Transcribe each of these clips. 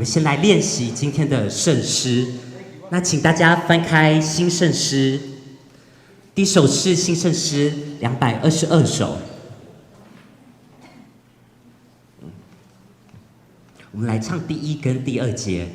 們先來練習今天的聖詩。那請大家翻開新聖詩，第一首是新聖詩222首。我們來唱第一跟第二節。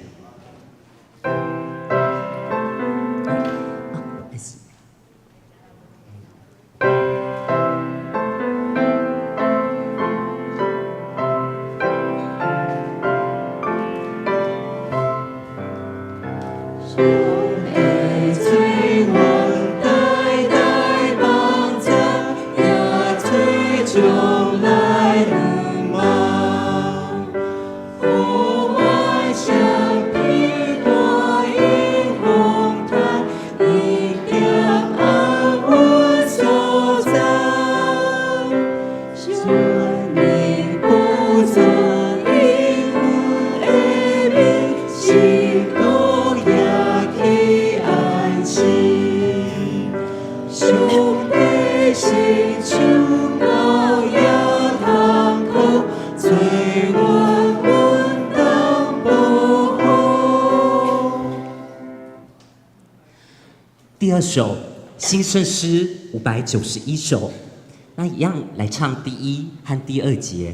第二首新聖詩591首，那一樣來唱第一和第二節。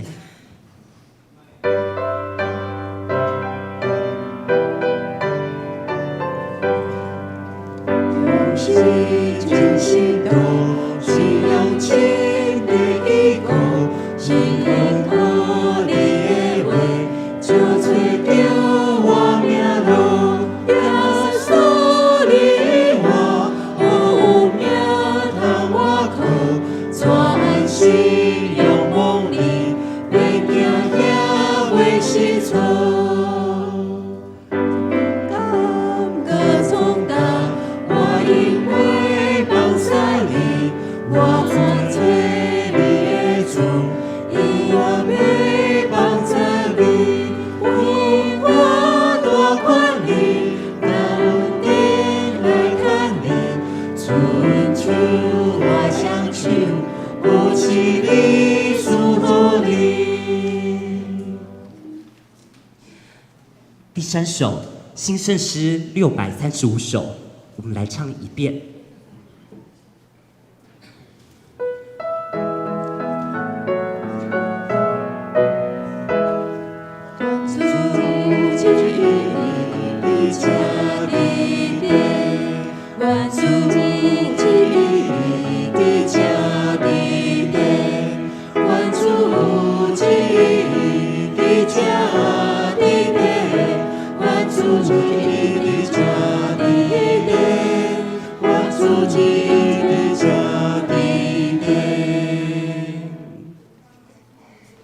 第三首新聖詩635首，我們來唱一遍。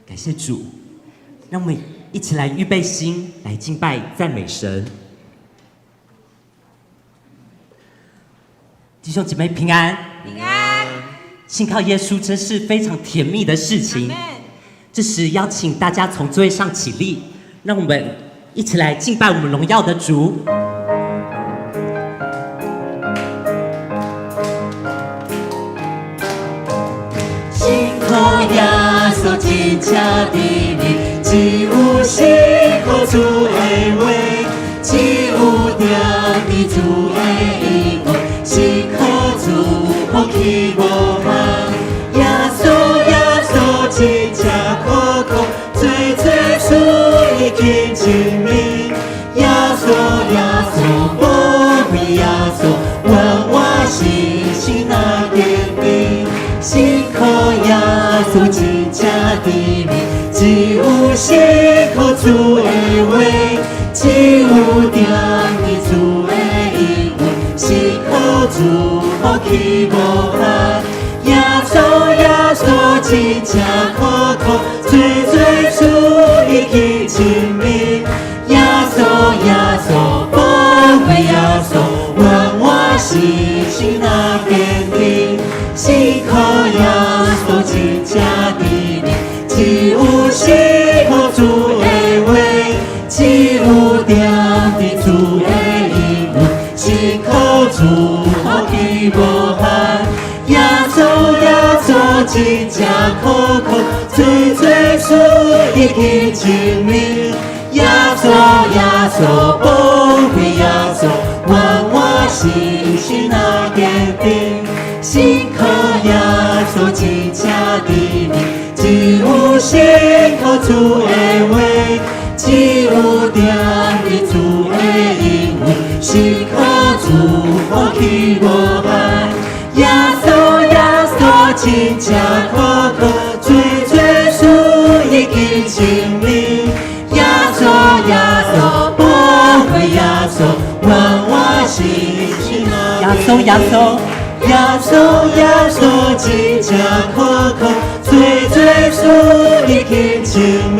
感謝主，讓我們一起來預備心，來敬拜讚美神。弟兄姐妹平安，平安。信靠耶穌真是非常甜蜜的事情。這時邀請大家從座位上起立，讓我們一起來敬拜我們榮耀的主。信靠耶穌真正甜蜜，只有信靠主的話，只有定佇主的應許，信靠主福氣無限。耶穌耶穌真正可靠，做做主已經親密。耶穌耶穌寶貴耶穌，願我信心若堅定。信靠耶穌真正甜蜜，只有信靠主的話，只有定佇主的應許，信靠主福氣無限。耶穌耶穌真正可靠，做做主已經親密。耶穌耶穌寶貴耶穌，願我信心若堅定。信靠耶穌真正甜蜜，只有信靠主的話，只有定佇主的應許，信靠主福氣無限。耶穌耶穌真正可靠，做做主已經親密。耶穌耶穌，寶貴耶穌，願我信心若堅定，信靠耶穌真正甜蜜，只有信靠主的話，只有定佇主的應允，信靠主福氣無限。耶穌耶穌真正可靠，主耶穌已經證明。耶穌耶穌寶貴耶穌，願我信心若耶穌耶穌，耶穌耶穌真正可靠，主耶穌已經證明。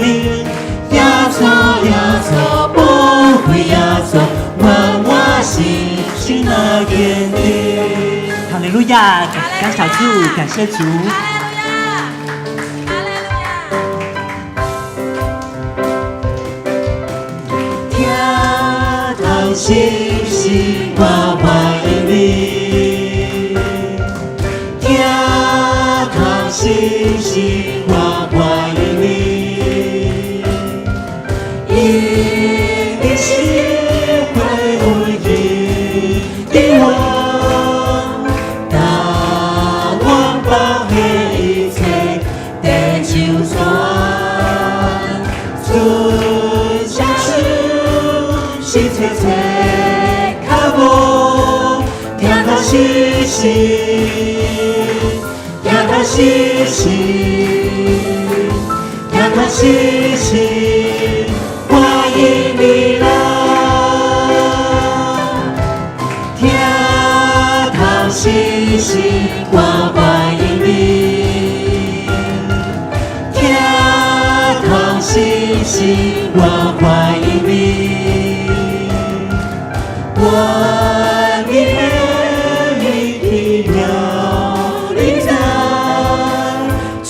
耶穌耶穌寶貴耶穌，願我信心若堅定。哈利路亞！感謝主，感謝主。哈利路亞，哈利路亞。疼痛信心，我歡迎你。疼痛信心，我歡迎你。因你心懷有意的我，當我放下一切的籌算，伸雙手，實切切跤步，疼痛信心，疼痛信心，疼痛信心，歡迎你來。疼痛信心，我歡迎你。疼痛信心，我歡迎你。我的命奇妙你在，將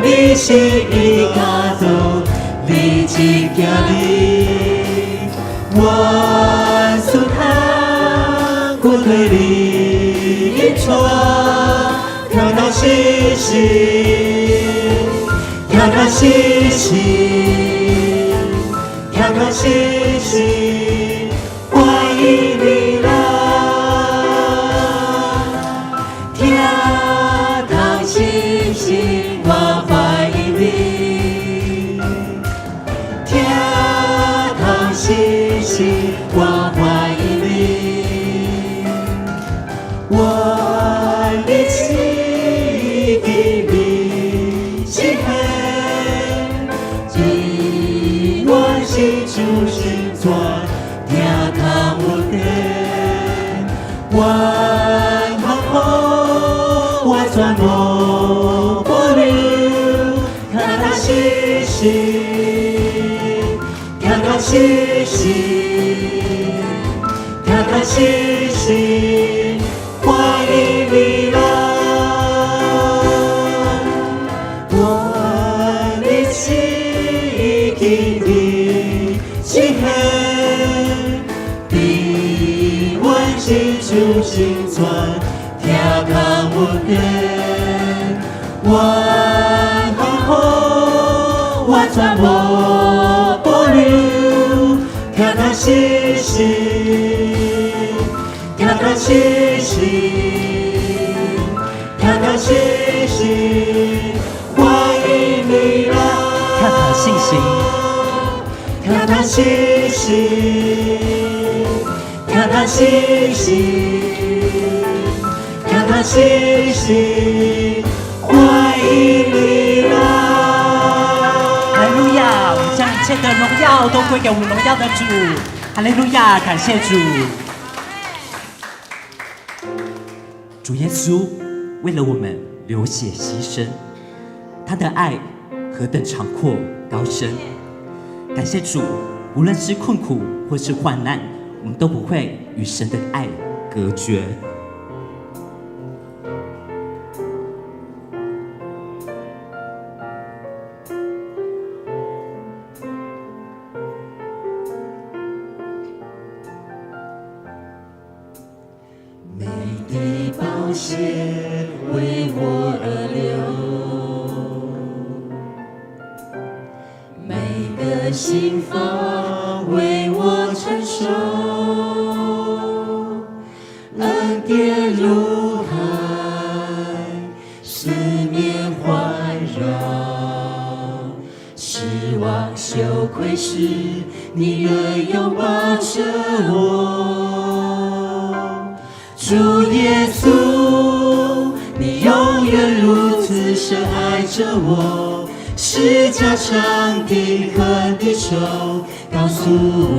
你心意化作你一行你，我試探骨腿你帶，疼痛信心，疼痛信心，疼痛信心，歡迎你來。疼痛信心，我歡迎你。疼痛信心，我歡迎你。我的心的你心黑，只願心主心全，疼痛無敵，願痛苦我全無保留，疼痛信心，疼痛信心，疼痛信心，歡迎你來。我的心已經你心黑，伫阮心主心全，疼痛無敵，願痛苦我全無保留，疼痛信心，疼痛信心，疼痛信心，歡迎你來。疼痛信心，疼痛信心，疼痛信心，疼痛信心，歡迎你來。哈利路亞！我們將一切的榮耀都歸給我們榮耀的主。哈利路亞！感謝主。主耶穌為了我們流血犧牲，他的愛何等長闊高深！感謝主，無論是困苦或是患難，我們都不會與神的愛隔絕。每滴寶血為我而流，每個心房時，你仍擁抱著我。主耶穌，你永遠如此深愛著我，十架上釘痕的手告訴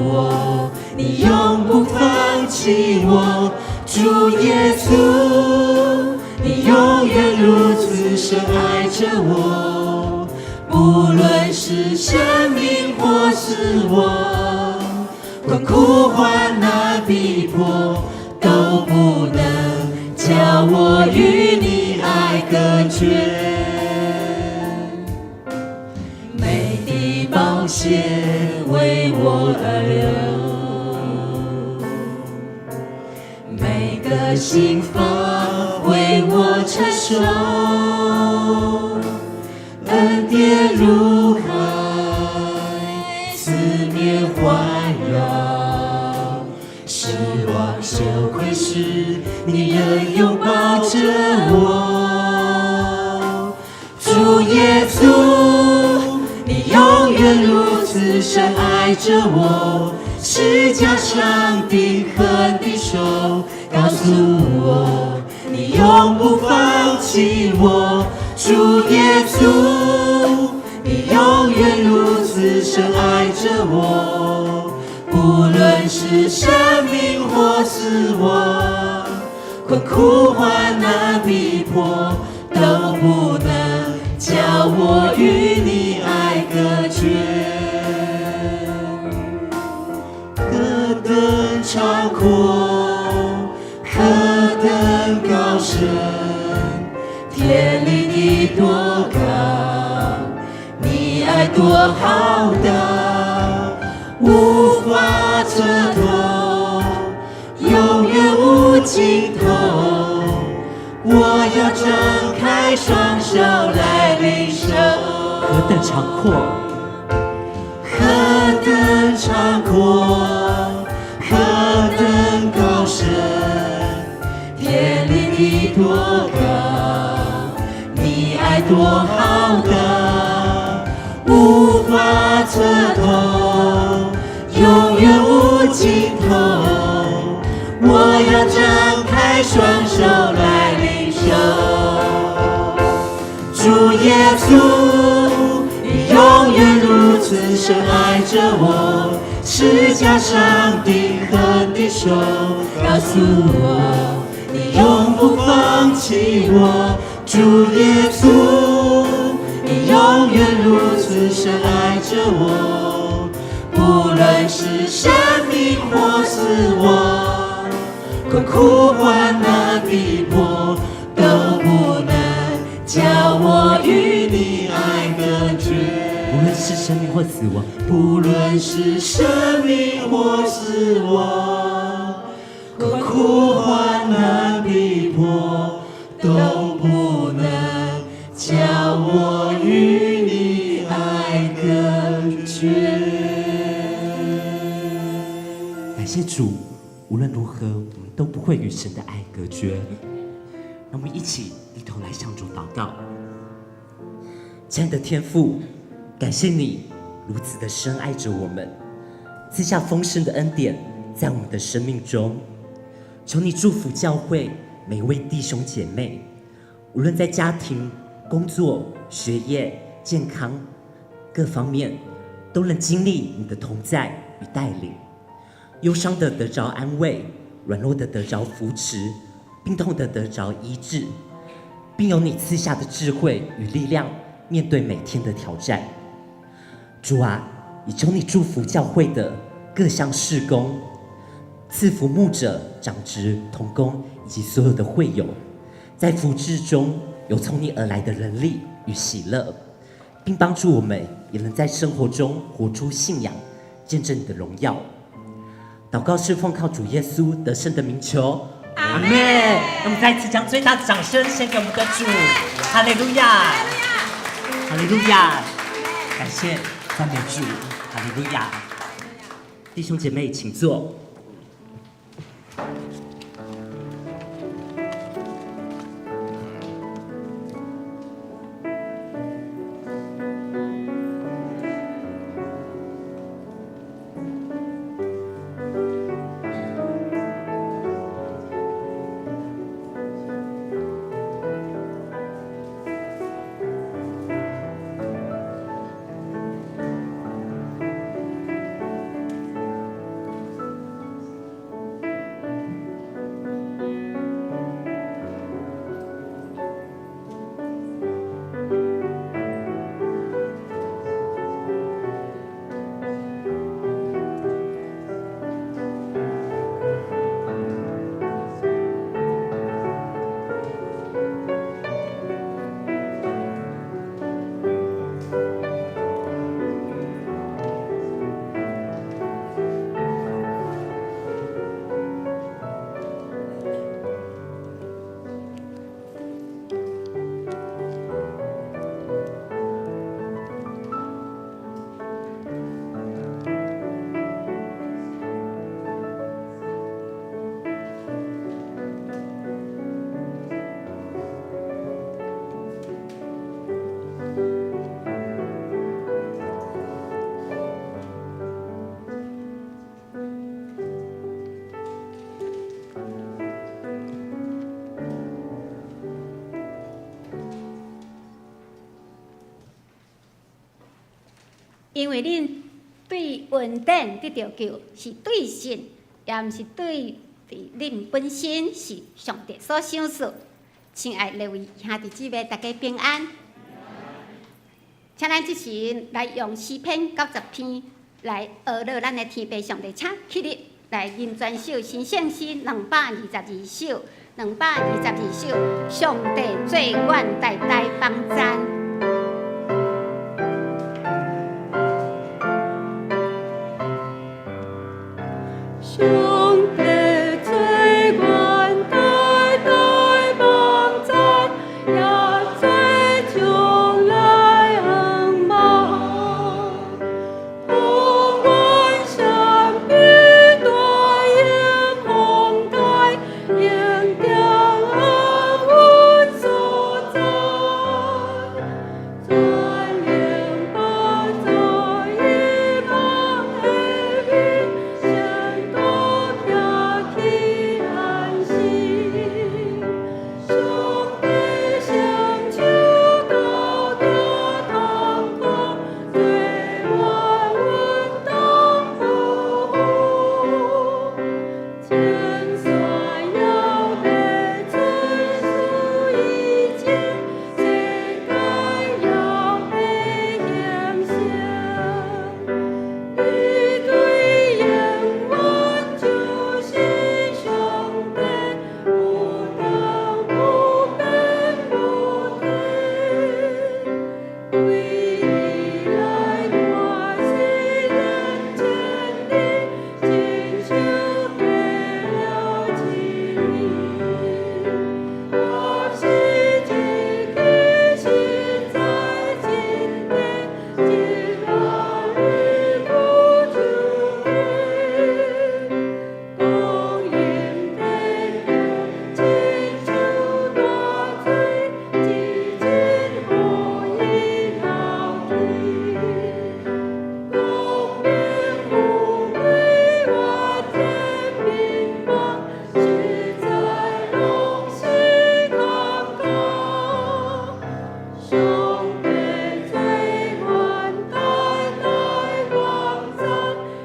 我，你永不放棄我。主耶穌，你永遠如此深愛著我，不論是生命或死亡，困苦患難逼迫，都不能叫我與你愛隔絕。每滴寶血為我而流，每個刑罰為我承受，恩典如海，四面環繞，失望羞愧時，你仍擁抱著我。主耶穌，你永遠如此深愛著我，十架上釘痕的手告訴我，你永不放棄我。主耶穌，你永遠如此深愛著我，不論是生命或死亡，困苦患難逼迫，都不能叫我與你愛隔絕。何等長闊，何等高深，天離地多高，你愛多浩大，無法測度，永遠無盡頭。我要張開雙手來領受。何等長闊，何等長闊，何等高深，天離地多高，你愛多浩大，無法測透，永遠無盡頭。我要張開雙手來領受。主耶穌，你永遠如此深愛著我，十架上釘痕的手告訴我，你永不放棄我。主耶穌，你永遠如此深愛著我，不論是生命或死亡，困苦患難逼迫，都不能叫我與你愛隔絕。無論是生命或死亡，不論是生命或死亡，困苦患難逼迫，都不能叫我與你愛隔絕。感謝主，無論如何，我們都不會與神的愛隔絕。讓我們一起低頭來向主禱告。親愛的天父，感謝你如此的深愛着我們，賜下豐盛的恩典在我們的生命中。求你祝福教會每位弟兄姐妹，無論在家庭、工作、學業、健康各方面，都能經歷你的同在與帶領。憂傷的得着安慰，軟弱的得着扶持，病痛的得着醫治，並有你賜下的智慧與力量，面對每天的挑戰。主啊，也求你祝福教會的各項事工，賜福牧者、長執、同工以及所有的會友，在服事中有從你而來的能力與喜樂，並幫助我們也能在生活中活出信仰，見證你的榮耀。禱告是奉靠主耶穌得勝的名求，阿門。那我們再次將最大的掌聲獻給我們的主，哈利路亞，哈利路亞，感謝讚美主，哈利路亞。弟兄姐妹，請坐。因為恁對恩典得著救，是對信，也毋是對恁本身，是上帝所賞賜。親愛的各位兄弟姊妹，大家平安。請咱這時來用詩篇90篇來學落咱的天父上帝，請起立來吟全首新聖詩222首，222首，上帝做阮代代幫贊。上帝做阮代代幫贊，也做將來向望。予阮相比大英宏大，應當安穩所在。全能寶座伊望下面，先倒徛起安息。上帝雙手斗掠痛苦，做阮穩當保護。千山猶未出世以前，世界猶未形成。你對永遠就是上帝，有當有變無替。對你來看雖然千年，親像過了一暝。若是一支實在真的，一仔日久就過。光陰短短，親像大水，一陣予伊流去。光明富貴活天面貌，實在攏是空空。上帝做阮代代幫贊，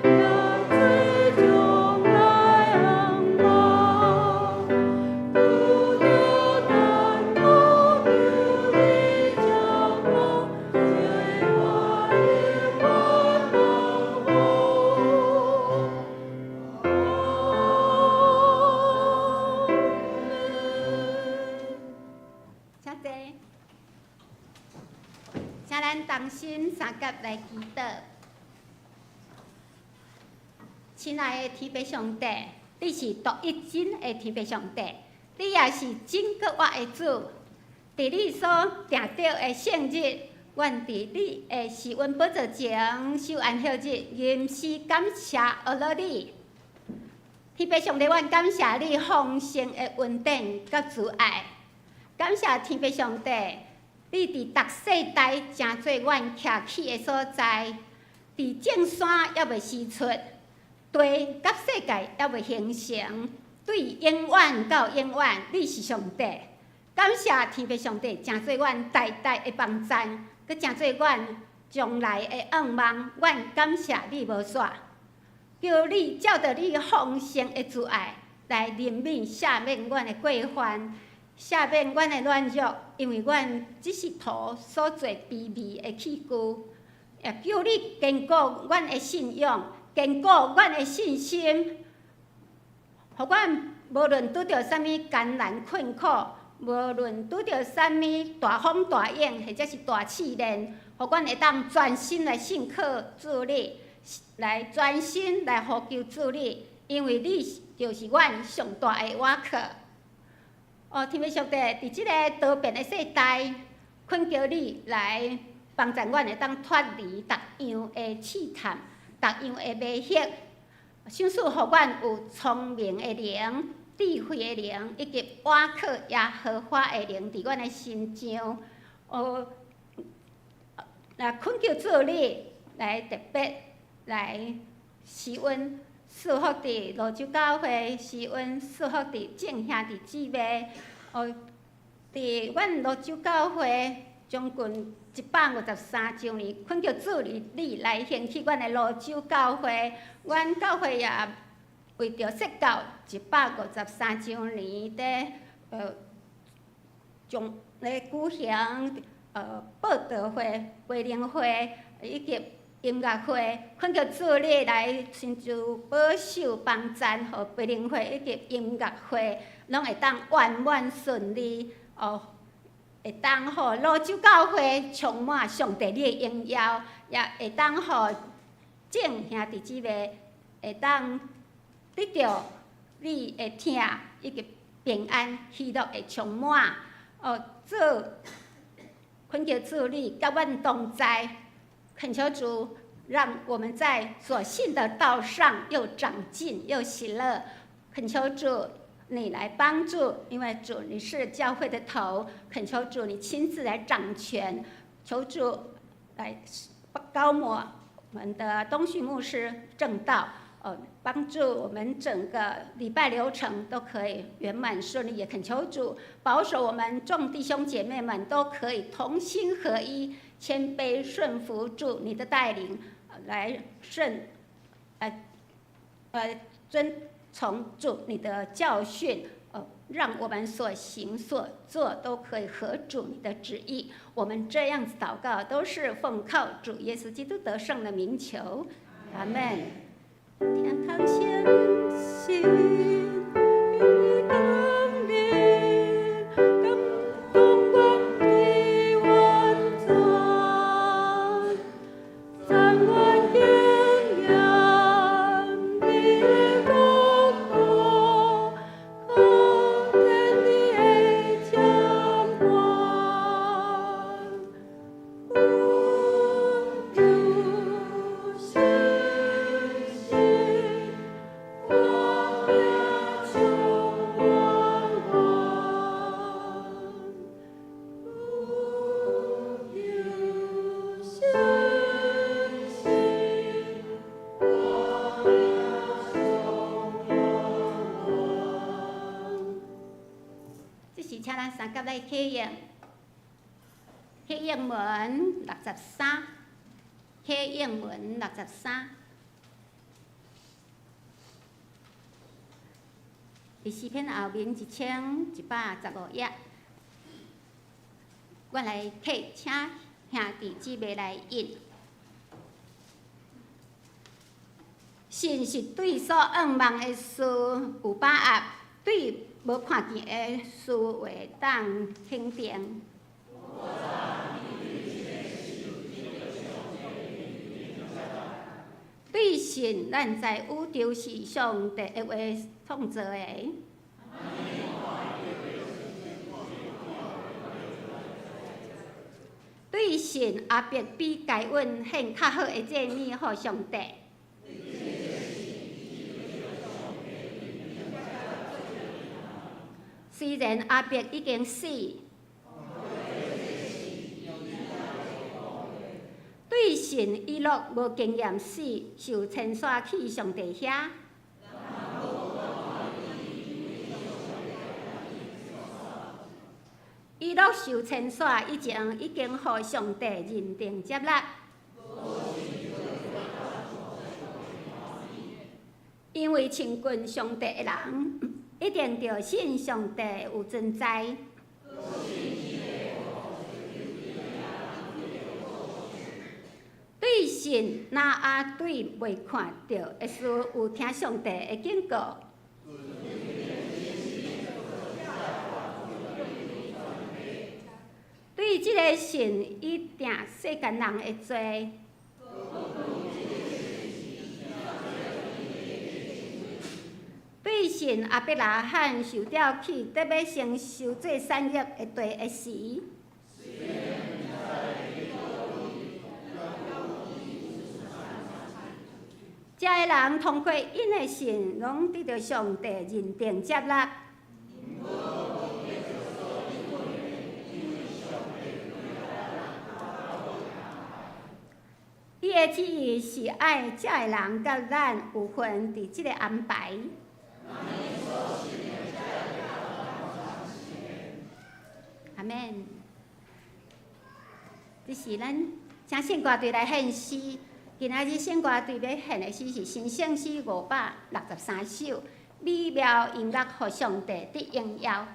也做將來向望。拄著難苦，求你照顧，做我永遠保護。阿們。請坐。請咱同心相佮來祈禱。親愛的天父上帝，你是獨一真的天父上帝，你也是拯救我的主。佇你所定著的聖日，阮佇你的施恩寶座前守安息日，吟詩感謝阿樂你。天父上帝，阮感謝你豐盛的恩典佮慈愛，感謝天父上帝，你佇逐世代成做阮徛起的所在，佇眾山猶未生出，地佮世界猶未形成，對永遠到永遠，你是上帝。感謝天父上帝，成做阮代代的幫贊，閣成做阮將來的向望。阮感謝你無煞，求你照著你豐盛的慈愛來憐憫赦免阮的過犯，赦免阮的軟弱，因為阮只是土所做卑微的器具。也求你堅固阮的信仰，堅固阮的信心，予阮無論拄著啥物艱難困苦，無論拄著啥物大風大湧，或者是大試煉，予阮會當專心來信靠主你，來專心來呼求主你，因為你就是阮上大的倚靠。哦，天父上帝，佇這个多變的世代，懇求你來幫助阮會當脫離逐樣的試探，逐樣的迷惑，賞賜予阮有聰明的靈、智慧的靈，以及倚靠耶和華的靈，佇阮的身上。哦，來懇求主你來特別來施恩賜福佇蘆洲教會，施恩賜福佇眾兄弟姊妹。哦，佇阮蘆洲教會，將近153週年，懇求主你來興起阮的蘆洲教會，阮教會也為著設教153週年佇將咧舉行報道會、培靈會以及音樂會，懇求主你來親自保守幫贊，予培靈會以及音樂會攏會當圓滿順利哦。會當予蘆洲教會充滿上帝你的榮耀，也會當予眾兄弟姊妹會當得著你的疼以及平安喜樂的充滿。哦，主，懇求主你佮阮同在，懇求主讓我們在所信的道上又長進又喜樂。懇求主你來幫助，因為主你是教會的頭，懇求主你親自來掌權，求主來膏抹我們的東旭牧師證道，幫助我們整個禮拜流程都可以圓滿順利，也懇求主保守我們眾弟兄姐妹們都可以同心合一，謙卑順服主你的帶領，來順，遵從主你的教訓，讓我們所行所做都可以合主你的旨意。我們這樣子禱告，都是奉靠主耶穌基督得勝的名求，阿門。天堂顯現與降臨，感動光的完全，讚我經驗的國度，可天的掌管，有信心，我命充滿滿。有信心，我命充滿滿。這是請咱三甲來啟應，啟應文63，啟應文63。佇詩篇後面1115頁，我來啟請兄弟姊妹來應。信是對所向望的事有把握，對無看見的事會當肯定。對信，咱知宇宙是上帝的話創造的。對信，亞伯比該隱獻較好的祭物予上帝。雖然亞伯已經死，對信以諾無經驗死，受遷徙去上帝遐。以諾受遷徙以前，已經予上帝認定接納。因為親近上帝的人，一定著信上帝有存在。對信，拿亞對未看著的事有聽上帝的警告。對這个信，伊定世間人的罪。對信亞伯拉罕受調去，得欲先收做產業的地的時，遮个人通過𪜶的信，攏得著上帝認定接納。伊的旨意是愛遮个人佮咱有份佇這个安排。阿們。這是咱請聖歌隊來獻詩。今仔日聖歌隊欲獻的詩是新聖詩563首，美妙音樂予上帝得榮耀。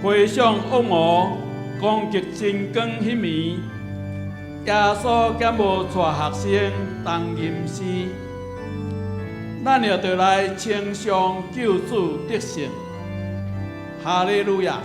回想惡魔攻擊真光彼暝，耶穌敢無帶學生同吟詩，咱也著來稱頌救主得勝。哈利路亞！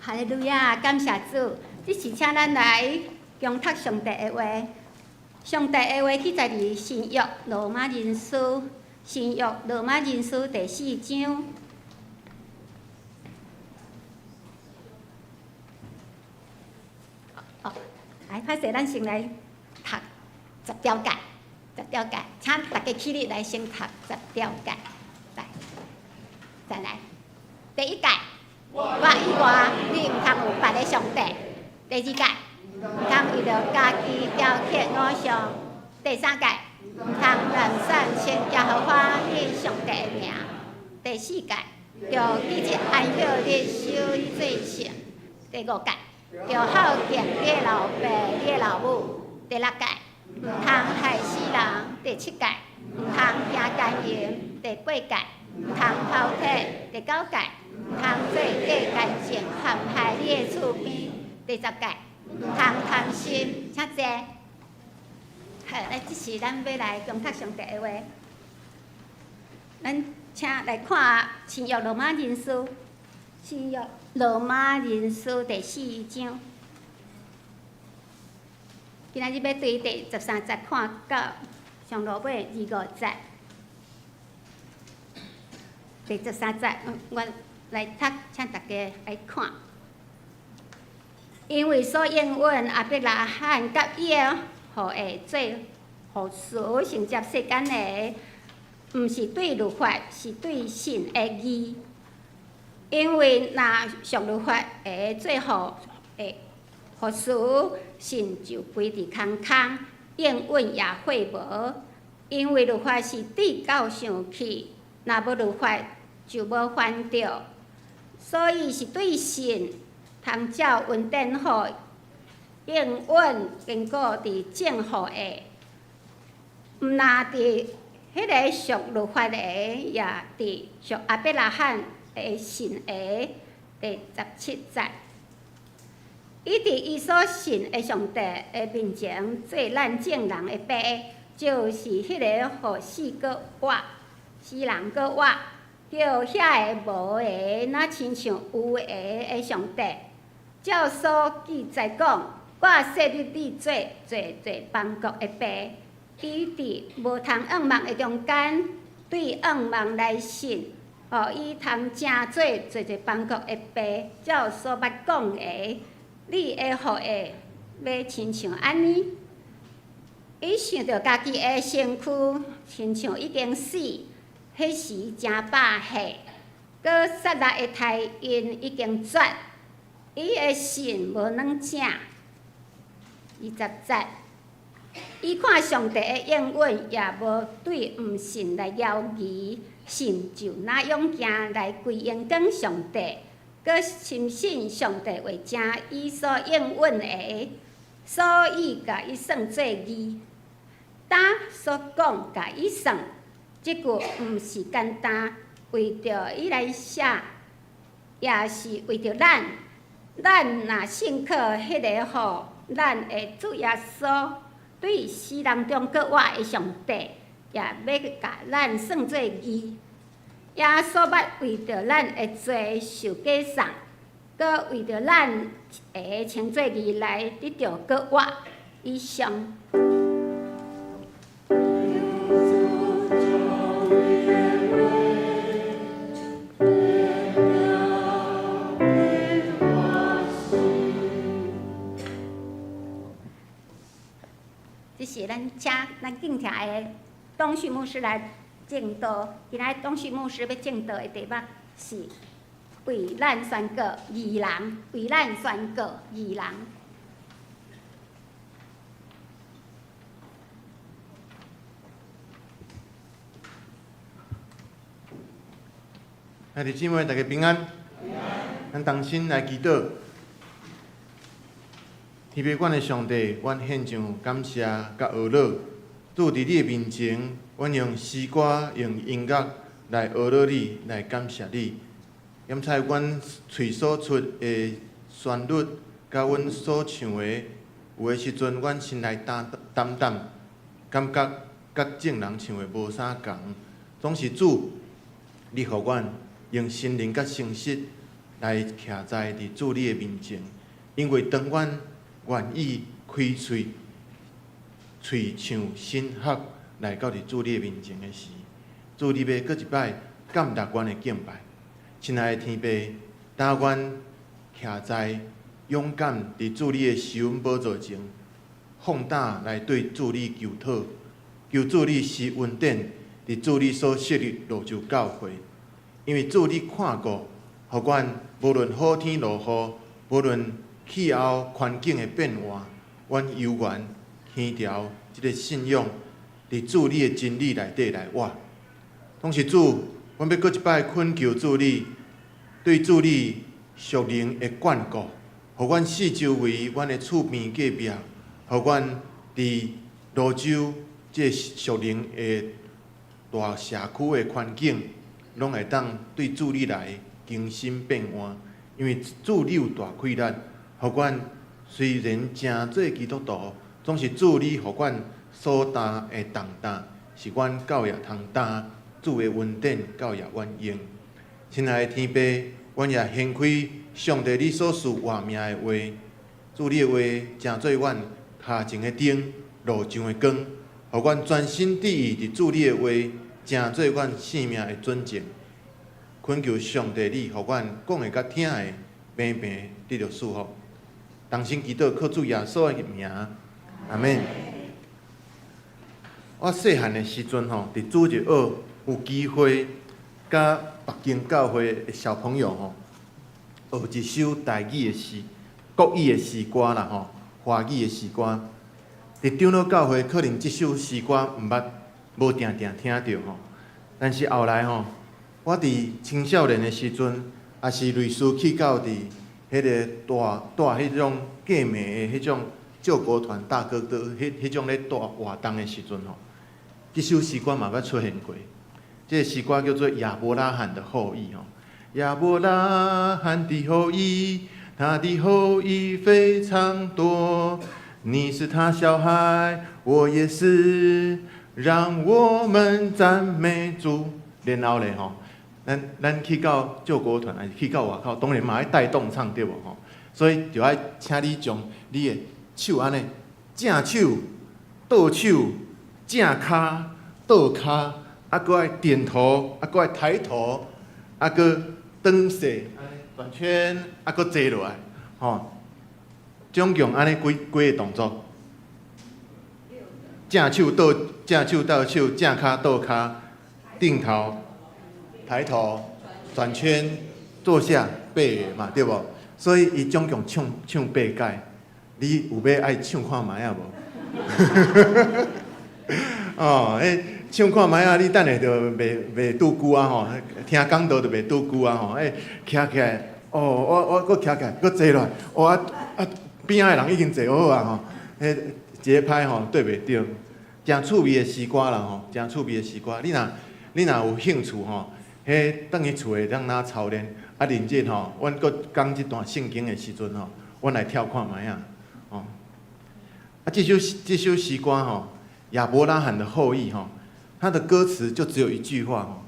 哈利路亞，感謝主！這是請咱來恭讀上帝的話。上帝的話記載佇新約羅馬人書，新約羅馬人書第四章。哦，來，歹勢，咱先來讀十條誡，十條誡，請大家起立來先讀十條誡。來，再來，第一誡。我以外，你毋通有別个上帝。第二誡，毋通為著家己雕刻偶像。第三誡，毋通亂宣稱耶和華你上帝的名。第四誡，著記得安息日守你做聖。第五誡，著孝敬你的老爸、你的老母。第六誡，毋通害死人。第七誡，毋通行姦淫。第八誡，毋通偷提。第九誡，毋通做假見證，陷害你的厝邊。第十誡，毋通貪心。請坐。好，來，這是咱欲來恭讀上帝的話。咱請來看新約羅馬人書，新約羅馬人書第四章。今仔日欲對第十三節看到上落尾二五節。第十三節，我來讀，請大家來看。因為所應允亞伯拉罕佮伊的後裔做後嗣承接世間的，毋是對律法，是對神的義。因為若屬律法的做後的服事，信就歸佇空空，應允也廢無。因為律法是至到上去，若無律法就無犯著。所以是對信通照恩典予應允堅固佇正予的，毋若佇彼个屬律法的，也佇屬亞伯拉罕的信的。第17節，伊佇伊所信的上帝的面前做咱眾人的爸，就是彼个予死閣活、死人閣活，叫遐个無的，若親像有的的上帝。照所記載講，我設立你做濟濟邦國的爸。伊佇無通向望的中間，對向望來信，予伊通成做濟濟邦國的爸。照所捌講的，你的後裔欲親像按呢。伊想著家己的身軀，親像已經死，彼時誠百歲，閣撒拉的胎孕已經絕，伊的信無軟正。20節，伊看上帝的應允，也無對毋信來猶疑，信就若勇健來歸榮光上帝，閣深信上帝話誠伊所應允的，所以共伊算做義。當所講共伊算，這句毋是簡單為著伊來寫，也是為著咱。咱若信靠彼个予咱的主耶穌對死人中閣活的上帝，也欲共咱算做義。耶穌捌為著咱的罪受過送，閣為著咱會稱做義來得著閣活。以上。這是咱請咱敬聽的董旭牧師來證道。今仔董旭牧師欲證道的題目是為咱宣告義人，為咱宣告義人。兄弟姊妹，大家平安。咱同心來祈禱。天父阮的上帝，阮獻上感謝佮呵咾。主佇你的面前，阮用詩歌、用音樂來呵咾你，來感謝你。檢採阮喙所出的旋律，佮阮所唱的，有的時陣，阮心內擔擔擔，感覺佮眾人唱的無啥仝。總是主，你予阮用心靈佮誠實來徛在佇主你的面前，因為當阮願意開喙，喙唱新合來到佇主你的面前的時，主你欲閣一擺感動阮的敬拜。親愛的天父，當阮徛在勇敢佇主你的施恩寶座前，放膽來對主你求討，求主你施恩典，佇主你所設立蘆洲教會，因為主你看顧，予阮無論好天落雨，無論氣候環境的變換，阮猶原牽牢這个信仰，佇主你的真理內底來活。同時主，阮欲閣一擺懇求主你，對主你屬靈的眷顧，予阮四周圍，阮的厝邊隔壁，予阮佇蘆洲這个屬靈的大社區的環境，攏會當對主你來更新變換。因為主你有大氣力，予阮雖然誠做基督徒，總是主你予阮所擔的重擔，是阮夠會通擔。主的恩典夠會阮用。親愛的天父，阮也掀開上帝你所賜活命的話，主你的話成做阮跤前的燈，路上的光，予阮專心致意佇主你的話，成做阮生命的準則。懇求上帝你，予阮講的佮聽的，平平得著祝福。同心祈禱，靠主耶穌的名，阿們。我細漢的時陣吼，佇主日學有機會，佮北京教會的小朋友吼，學一首台語的詩。國語的詩歌啦吼，華語的詩歌。佇長老教會可能這首詩歌毋捌，無定定聽著吼。但是後來吼，我佇青少年的時陣，也是類似去到佇彼個帶帶彼種革命的彼種救國團大哥的彼種咧帶活動的時陣吼，這首詩歌嘛捌出現過。這个詩歌叫做《亞伯拉罕的後裔》吼。亞伯拉罕的後裔，他的後裔非常多。你是他小孩，我也是，讓我們讚美主。然後咧吼，咱去到救國團，還是去到外口，當然嘛愛帶動唱對無吼？所以就愛請你將你的手按呢，正手、倒手、正跤、倒跤，啊，閣愛點頭，啊，閣愛抬頭，啊，閣轉勢，轉圈，啊，閣坐落來，吼。總共按呢幾幾个動作？正手倒正手倒手，正跤倒跤，定頭、抬頭、轉圈、坐下、八个嘛，對無？所以伊總共唱唱八擺，你有欲愛唱看覓仔無？哦，彼唱看覓仔，你等下就袂袂拄久啊吼，聽講道就袂拄久啊吼，欸，徛起來，哦，我閣徛起來，閣坐落來，哦啊啊！邊仔的人已經坐好啊吼，彼一个拍吼對袂著，誠趣味的詩歌啦吼，誠趣味的詩歌。你若有興趣吼，彼轉去厝會當哪操練，啊，明日吼，阮閣講這段聖經的時陣吼，阮來跳看覓仔，吼。啊，這首詩歌吼，亞伯拉罕的後裔吼，他的歌詞就只有一句話吼，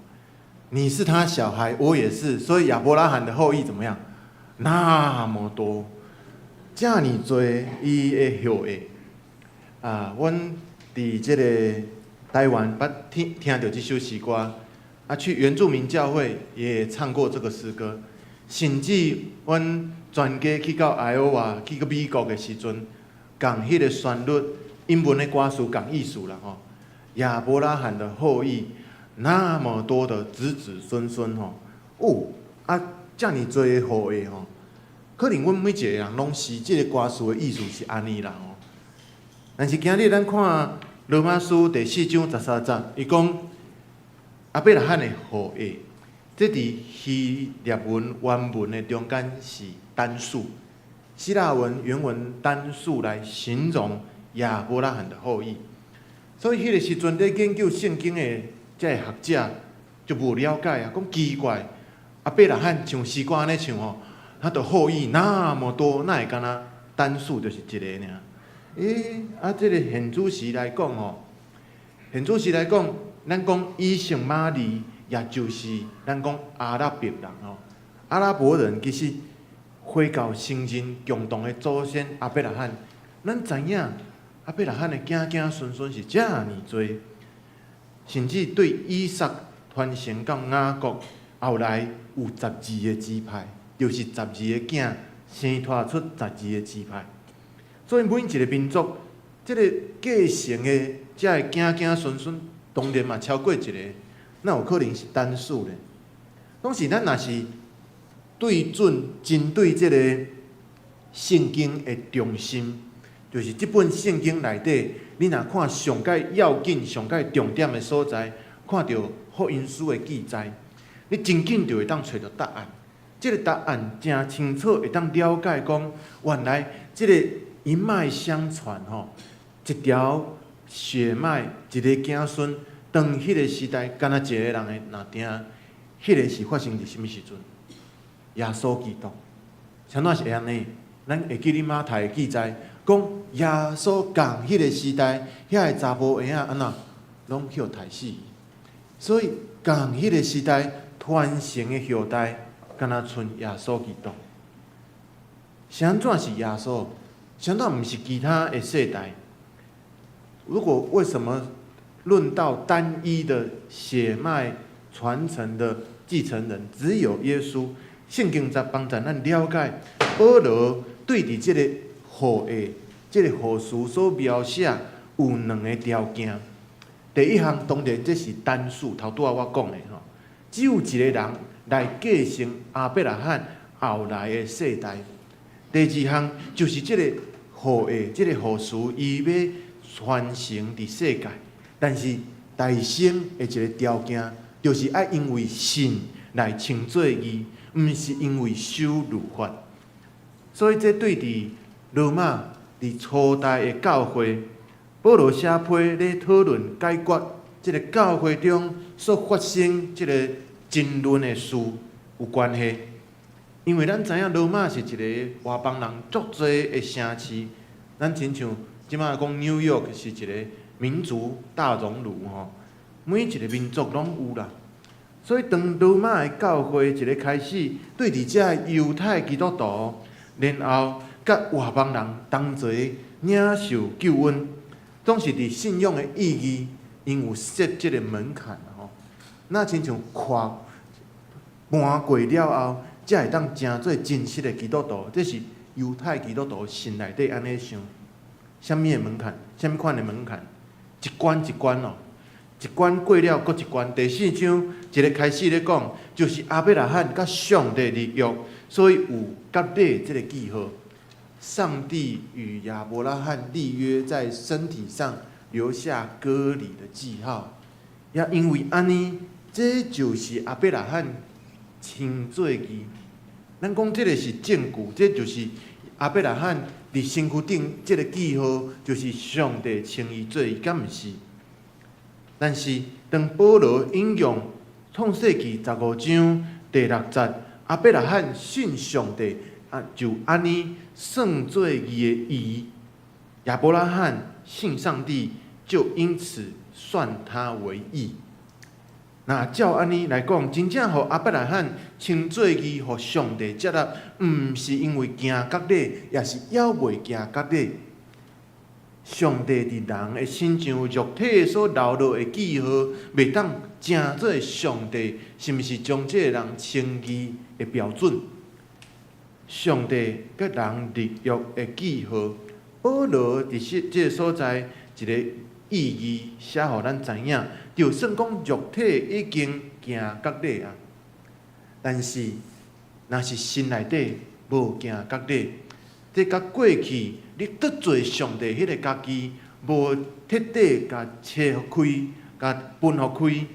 你是他小孩，我也是，所以亞伯拉罕的後裔怎麼樣？那麼多。遮爾濟伊的後裔啊！阮佇這个台灣捌聽聽著這首詩歌，啊，去原住民教會也唱過這個詩歌，甚至阮全家去到愛奧瓦去到美國的時陣，仝彼个旋律，英文的歌詞仝意思啦吼。亞伯拉罕的後裔那麼多的子子孫孫吼，哦，啊，遮爾濟的後裔吼。可能阮每一個人攏是這個歌詞的意思是按呢啦吼，但是今日咱看羅馬書第四章十三節，伊講亞伯拉罕的後裔，這佇希臘文原文的中間是單數，希臘文原文單數來形容亞伯拉罕的後裔，所以彼個時陣咧研究聖經的這个學者就無了解啊，講奇怪，亞伯拉罕唱詩歌按呢唱吼。他的後裔那麼多，哪會敢若單數就是一个爾？欸，啊，這个現主時來講吼，現主時來講，咱講以實瑪利，也就是咱講阿拉伯人吼。阿拉伯人其實回教承認共同的祖先亞伯拉罕，咱知影亞伯拉罕的子子孫孫是遮爾濟，甚至對以撒傳承到雅各，後來有十二个支派。就是十二个囝生拖出十二个支派，所以每一个民族，這个繼承的這个子子孫孫，當然嘛超過一个，哪有可能是單數咧？當時咱若是對準針對這个聖經的中心，就是這本聖經內底，你若看上蓋要緊、上蓋重點的所在，看著福音書的記載，你真緊就會當揣著答案。這个答案誠清楚，會當了解講，原來這个一脈相傳吼，一條血脈，一个子孫，當彼个時代，敢若一个人的若定，彼个是發生佇啥物時陣？耶穌基督，啥怎是會按呢？咱會記得馬太的記載，講耶穌仝彼个時代，遐个查埔嬰仔按怎，攏予刣死。所以仝彼個時代傳承的後代。敢若賰耶穌基督，是按怎是耶穌？是按怎毋是其他的世代？如果為什麼論到單一的血脈傳承的繼承人只有耶穌？聖經在幫助咱了解，保羅對佇這个後裔、這个後嗣所描寫有兩个條件。第一項當然這是單數，頭拄仔我講的吼，只有一个人來繼承亞伯拉罕後來的世代。第二項就是這个後裔，這个後嗣，伊欲傳承佇世界，但是代先的一个條件，就是愛因為信來稱做義，毋是因為守律法。所以這對佇羅馬佇初代的教會，保羅寫批咧討論解決這个教會中所發生這个爭論的事有關係。因為咱知影羅馬是一个外邦人足濟的城市，咱親像這擺講紐約是一个民族大熔爐吼，每一个民族攏有啦。所以當羅馬的教會一个開始對佇遮猶太基督徒，然後佮外邦人同齊領受救恩，總是佇信仰的意義，𪜶有設這个門檻吼。若親像跨搬過了後，才會當成做真實的基督徒，這是猶太基督徒心內底按呢想。啥物的門檻？啥物款的門檻？一關一關哦，一關過了，閣一關。第四章一个開始咧講，就是亞伯拉罕佮上帝立約，所以有割禮這个記號。上帝與亞伯拉罕立約，在身體上留下割禮的記號。也因為按呢，這就是亞伯拉罕稱做義。咱講這个是證據，這就是亞伯拉罕佇身軀頂這个記號，就是上帝稱伊做義，敢毋是？但是當保羅引用創世記15章第六節，亞伯拉罕信上帝，啊，就按呢算做義的義。亞伯拉罕信上帝，就因此算他為義。若照按呢來講，真正予亞伯拉罕稱做義，予上帝接納，毋是因為行割禮，也是猶未行割禮。上帝佇人的身上肉體所留落的記號，袂當成做上帝是毋是將這个人稱義的標準。上帝佮人立約的記號，保羅佇這個所在一个意義寫予咱知影，就算講肉體已經行割禮啊，但是若是心內底無行割禮，這佮過去你得罪上帝彼个家己無徹底共切開、共分予開，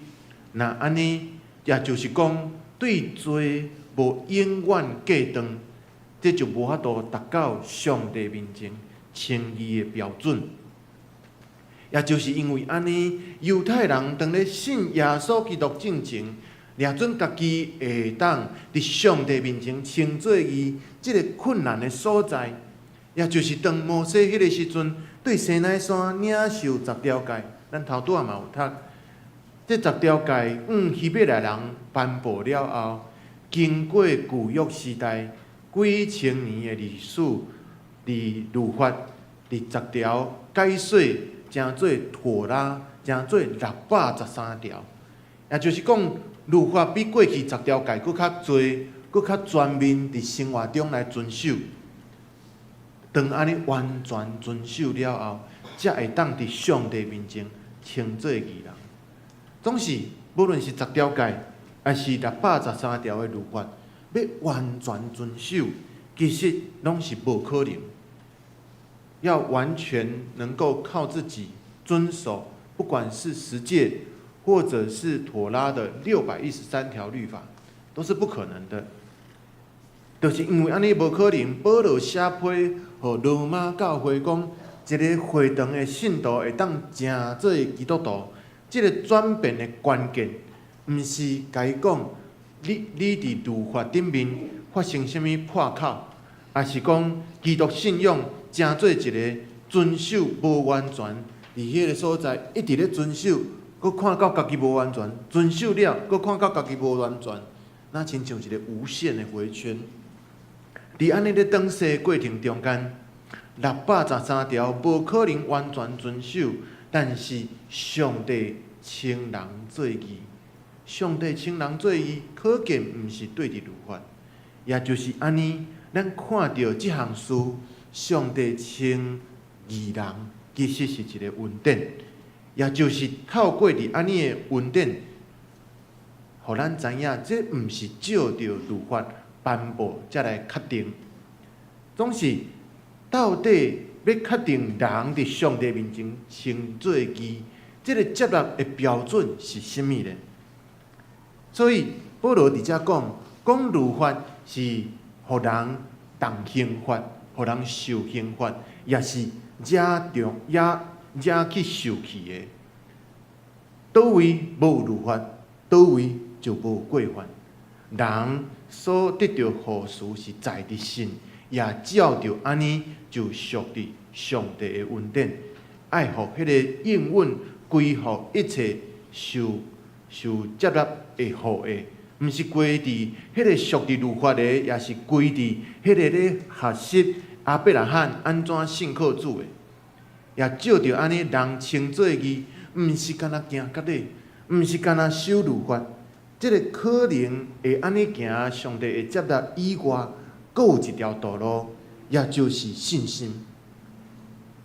若按呢，也就是講對罪無永遠隔斷，這就無法度達到上帝面前稱義的標準。也就是因為按呢，猶太人當咧信耶穌基督進前，掠準家己會當佇上帝面前稱做義，這个困難的所在，也就是當摩西彼个時陣對西奈山領受十條誡，咱頭拄仔嘛有讀，這十條誡向希伯來人頒布了後，經過舊約時代幾千年的歷史，佇律法佇十條解說成做妥拉，成做613條，也就是講，律法比過去十條誡閣較濟，閣較全面佇生活中來遵守。當按呢完全遵守了後，才會當佇上帝面前稱做義人。總是，無論是十條誡，抑是613條的律法，欲完全遵守，其實攏是無可能。要完全能夠靠自己遵守，不管是十誡，或者是妥拉的613條律法，都是不可能的。就是因為按呢無可能，保羅寫批予羅馬教會講，一个會堂的信徒會當成做基督徒，這个轉變的關鍵，毋是共伊講，你佇律法頂面發生啥物破口，抑是講基督信仰成做一个遵守無完全，佇彼个所在一直咧遵守，閣看到家己無完全，遵守了，閣看到家己無完全，若親像一个無限的迴圈。佇按呢咧轉世過程中間，613條無可能完全遵守，但是上帝稱人做義，上帝稱人做義，可見毋是對佇律法，也就是按呢，咱看著這項事，上帝稱義人，其實是一个恩典，也就是透過佇按呢的恩典，予咱知影，這毋是照著律法頒布才來確定。總是到底欲確定人佇上帝面前稱做義，這个接納的標準是啥物呢？所以保羅佇遮講，講律法是予人動刑罰，予人受刑罰，也是惹著惹惹去受氣的。佗位無律法，佗位就無過犯。人所得著後嗣是在佇信，也照著按呢就屬佇上帝的恩典，愛予彼个應允歸予一切受受接納的後裔，毋是歸佇彼个屬佇律法的，也是歸佇彼个咧學習亞伯拉罕按怎信靠主的，也照著按呢人稱做義，毋是干焦行割禮，毋是干焦守律法。這个可能會按呢行，上帝會接納以外，閣有一條道路，也就是信心。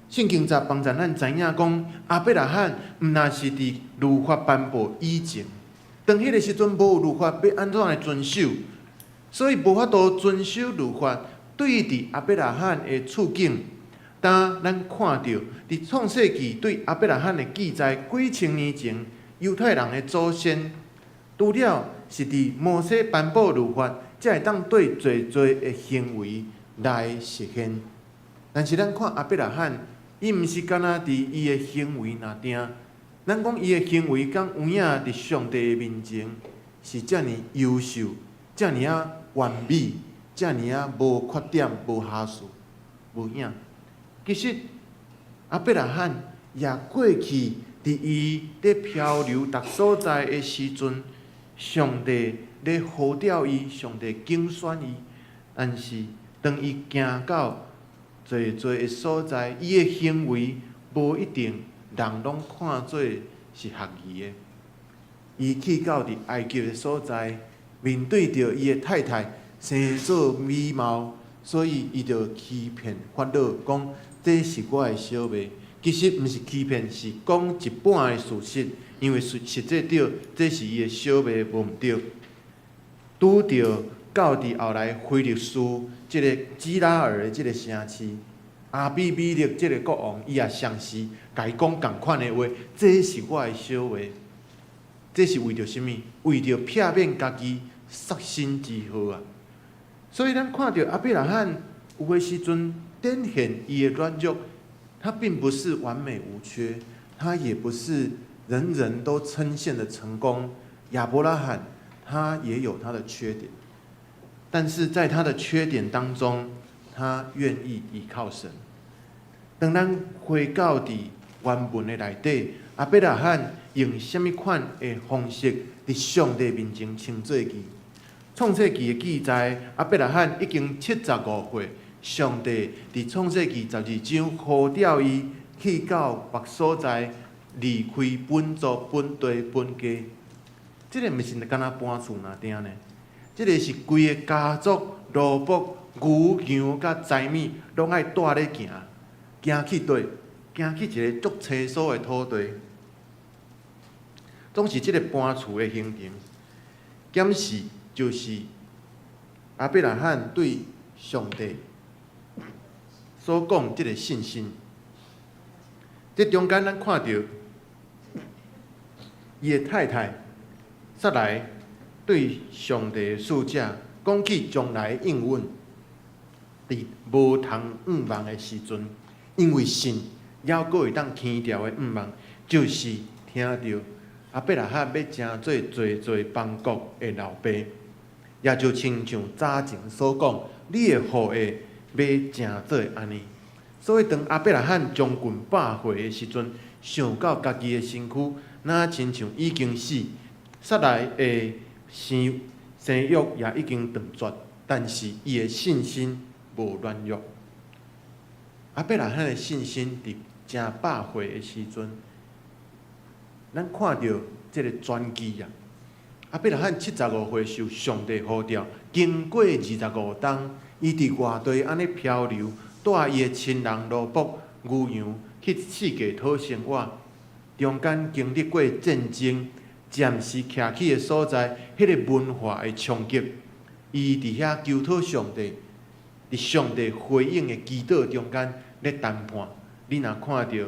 聖經在幫助咱知影講，亞伯拉罕毋若是佇律法頒布以前，當彼个時陣無律法，欲按怎來遵守？所以無法度遵守律法。對佇亞伯拉罕的處境，當咱看著佇創世記對亞伯拉罕的記載，幾千年前猶太人的祖先，除了是佇摩西頒布律法，才會當對濟濟的行為來實現。但是咱看亞伯拉罕，伊毋是干焦佇伊的行為若定，咱講伊的行為敢有影佇上帝的面前是遮爾優秀，遮爾仔完美，遮爾仔無缺點、無瑕疵、無影。其實亞伯拉罕也過去佇伊咧漂流逐所在的時陣，上帝咧呼召伊，上帝揀選伊，但是當伊行到濟濟的所在，伊的行為無一定人攏看做是合宜的。伊去到佇埃及的所在，面對著伊的太太生做美貌，所以伊就欺騙法老，講這是我的小妹。其實毋是欺騙，是講一半的事實，因為實實際著這是伊的小妹，無毋對。拄著到佇後來非利士這个基拉耳的這个城市，亞比米勒這个國王，伊也相時共伊講仝款的話，這是我的小妹。這是為著啥物？為著避免家己喪身之禍啊！所以咱看著亞伯拉罕有的時陣展現伊的軟弱，他並不是完美無缺，他也不是人人都稱羨的成功。亞伯拉罕他也有他的缺點，但是在他的缺點當中，他願意倚靠神。當咱回到佇原文的內底，亞伯拉罕用啥物款的方式佇上帝面前稱做義？創世記的記載，亞伯拉罕已經75歲，上帝佇創世記12章呼召伊去到別所在，離開本族、本地、本家。這个毋是干焦搬厝爾定呢？這个是規个家族、奴僕、牛羊佮財物，攏愛帶咧行，行去佗？行去一个足清楚的土地。總是這个搬厝的行程，檢視就是亞伯拉罕對上帝所講這个信心。這中間咱看著伊的太太撒萊對上帝的使者講起將來應允，佇無通向望的時陣，因為信，猶閣會當牽牢的向望，就是聽著亞伯拉罕欲成做濟濟邦國的老爸，也就親像早前所講，你的後裔欲成做按呢。所以當亞伯拉罕將近100歲的時陣，想到家己的身軀，若親像已經死，撒萊的生生育也已經斷絕，但是伊的信心無軟弱。亞伯拉罕的信心佇成百歲的時陣，咱看著這个轉機啊！亞伯拉罕75歲受上帝呼召，經過25冬，伊佇外地按呢漂流，帶伊的親人奴僕牛羊去四界討生活，中間經歷過戰爭，暫時徛起的所在，彼个文化的衝擊，伊佇遐求討上帝，佇上帝回應的祈禱中間咧談判。你若看著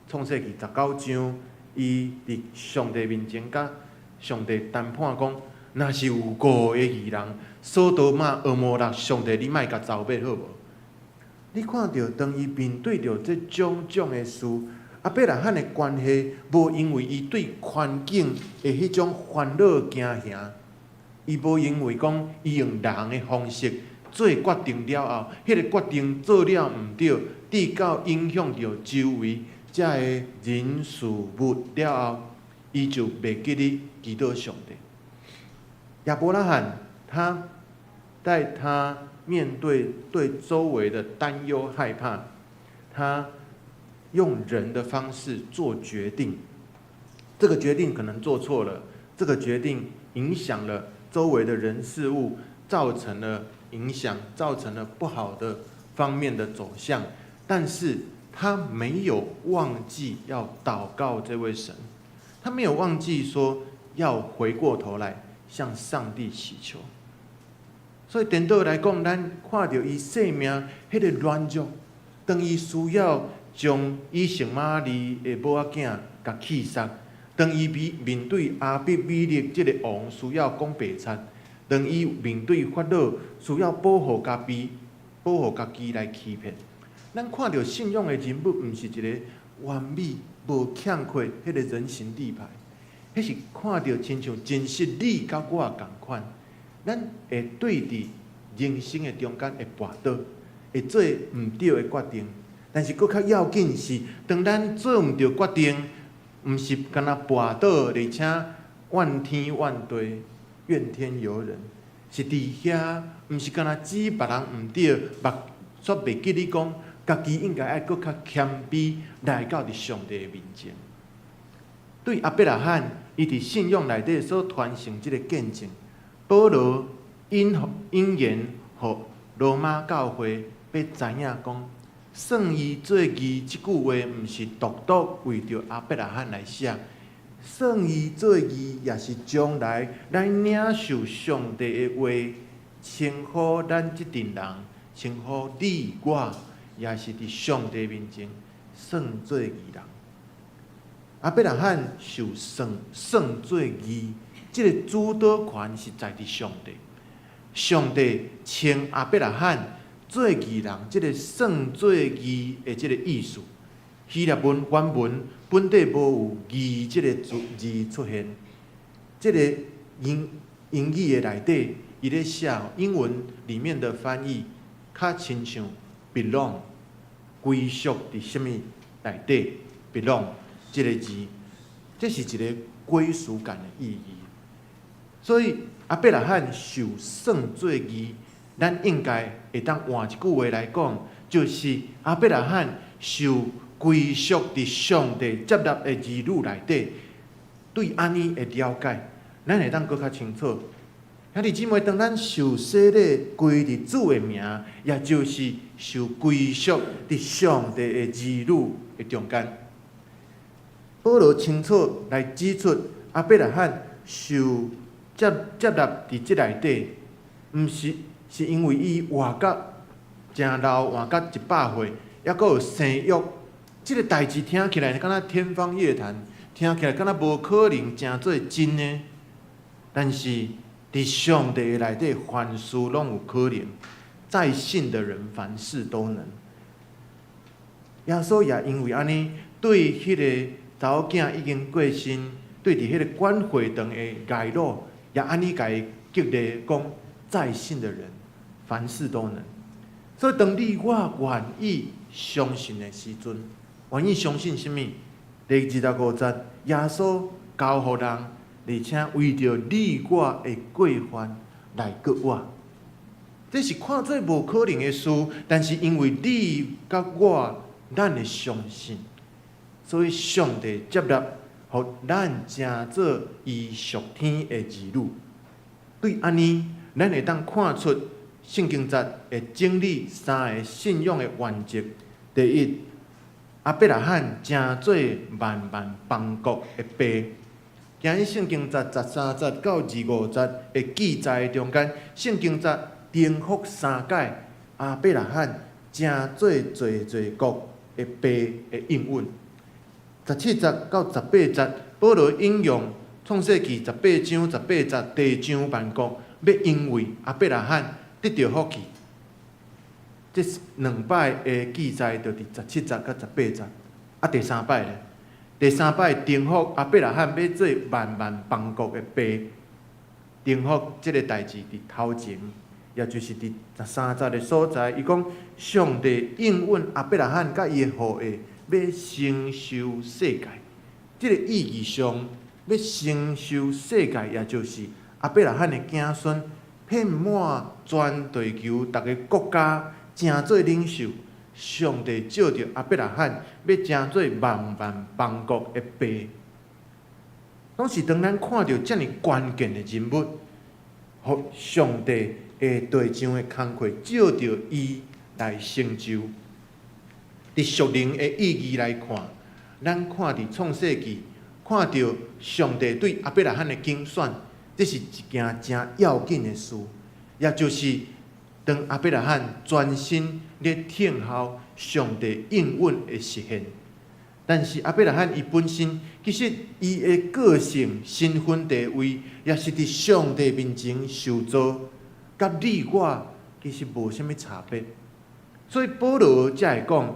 創世記19章，伊佇上帝面前佮上帝談判講，若是有五個義人，所多瑪、蛾摩拉，上帝你莫共蹂滅好無？你看著當伊面對著這種種的事，亞伯拉罕的關係，無因為伊對環境的彼種煩惱驚嚇，伊無因為講伊用人的方式做決定了後，彼個決定做了毋對，直到影響著周圍遮个人事物了後，伊就袂記得祈禱上帝。亞伯拉罕他在他面對對周圍的擔憂害怕，他用人的方式做決定，這個決定可能做錯了，這個決定影響了周圍的人事物，造成了影響，造成了不好的方面的走向。但是他沒有忘記要禱告這位神，他沒有忘記說要回過頭來向上帝祈求。所以顛倒來講，咱看著伊生命彼個軟弱，當伊需要將以實瑪利的某仔囝共氣殺，當伊面對亞比米勒這個王需要講白賊，當伊面對法老需要保護家己，保護家己來欺騙。咱看著信仰的人物，毋是一個完美無欠缺彼個人形立牌，彼是看著親像真實你佮我仝款，咱會對佇人生的中間會跋倒，會做毋對的決定。但是閣較要緊是，當咱做毋對決定，毋是干焦跋倒，而且怨天怨地、怨天尤人，是佇遐，毋是干焦指別人毋對，目煞袂記得講，家己應該愛閣較謙卑來到佇上帝的面前。對亞伯拉罕，伊佇信仰內底所傳承這個見證，保羅引言予羅馬教會欲知影講，算伊做義這句話，毋是獨獨為著亞伯拉罕來寫，算伊做義也是將來咱領受上帝的話，稱呼咱這陣人，稱呼你我，也是佇上帝面前算做義人。亞伯拉罕受算做義，這個主導權是在佇上帝。上帝稱亞伯拉罕做義人，這個算做義的這個意思，希臘文原文本底無有義這個字出現。這個英語的內底，伊咧寫英文裡面的翻譯，較親像 belong 歸屬佇啥物內底 belong 這個字，這是一個歸屬感的意義。所以亞伯拉罕受算做義，咱應該會當換一句話來講，就是亞伯拉罕受歸屬佇上帝接納的兒女內底，對按呢的了解，咱會當閣較清楚。兄弟姊妹，當咱受洗禮歸佇主的名，也就是受歸屬佇上帝的兒女的中間。保羅清楚來指出，亞伯拉罕受接納佇這內底，毋是是因為伊活甲誠老，活甲100歲，猶閣有生育。這個代誌聽起來敢若天方夜譚，聽起來敢若無可能成做真的。但是佇上帝內底，凡事攏有可能。在信的人，凡事都能。耶穌也因為按呢，對彼個查某囝已經過身，對佇彼個管會堂的睚魯，也按呢共伊激勵講：在信的人，凡事都能。所以當你我願意相信的時陣，願意相信啥物？第25節，耶穌交予人，而且為著你我的過犯來割我。這是看做無可能的事，但是因為你佮我，咱會相信，所以上帝接納，予咱成做伊屬天的兒女。對按呢，咱會當看出聖經節會整理三个信仰的原則。第一，亞伯拉罕成做萬萬邦國的爸。今日聖經節13節到25節的記載中間，聖經節重複三擺，亞亞伯拉罕成做濟濟國的爸的應允。17節到18節，保羅引用創世記十八章十八節，地將萬國，欲因為亞伯拉罕得著福氣。這兩擺的記載就佇十七節佮十八節。啊，第三擺咧，第三擺顛覆亞伯拉罕欲做萬萬邦國的爸，顛覆這个代誌佇頭前，也就是佇13節的所在，伊講上帝應允亞伯拉罕佮伊的後裔欲承受世界。這个意義上，欲承受世界，也就是亞伯拉罕的子孫遍滿全地球，逐个國家成做領袖。上帝藉著亞伯拉罕，欲成做萬萬邦國的爸。當時當咱看著遮爾關鍵的人物，予上帝的地上的工課，藉著伊來成就。佇屬靈的意義來看，咱看佇創世記，看著上帝對亞伯拉罕的揀選，這是一件誠要緊的事，也就是當亞伯拉罕專心咧等候上帝應允的實現。但是亞伯拉罕伊本身，其實伊的個性、身份地位，也是佇上帝面前受造，佮你我其實無啥物差別。所以保羅才會講，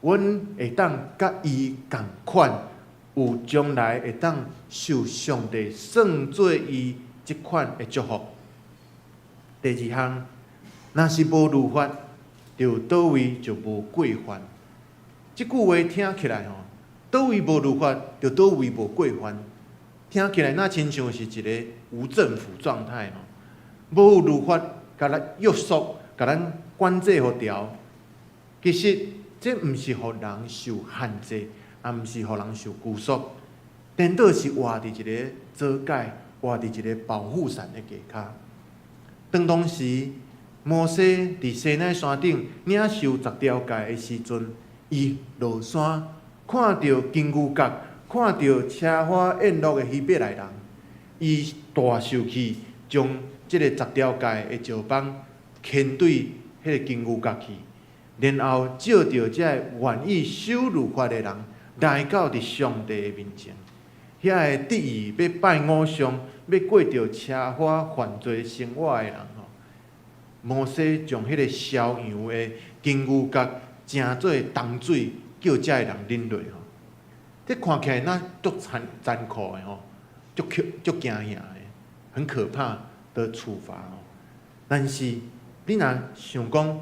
阮會當佮伊仝款，有將來會當受上帝算做伊這款的祝福。第二項，若是無律法，就佗位就無過犯。這句話聽起來吼，佗位無律法，就佗位無過犯。聽起來若親像是一个無政府狀態吼，無律法共咱約束，共咱管制予牢。其實這毋是予人受限制，也毋是予人受拘束，顛倒是活佇一个租界，活佇一个保護傘的底跤。當當時摩西佇西奈山頂領受十條誡的時陣，伊落山看著金牛角，看著奢華宴樂的希伯來人，伊大受氣，將這个十條誡的石板牽對彼个金牛角去，然後召著這个願意守律法的人來到佇上帝的面前。遐個執意欲拜偶像、欲過著奢華犯罪生活的人吼，摩西將彼个燒羊的金牛角成做糖水，叫這个人啉落吼。這看起來若足殘殘酷的吼，足可足驚嚇的，很可怕的處罰吼。但是你若想講，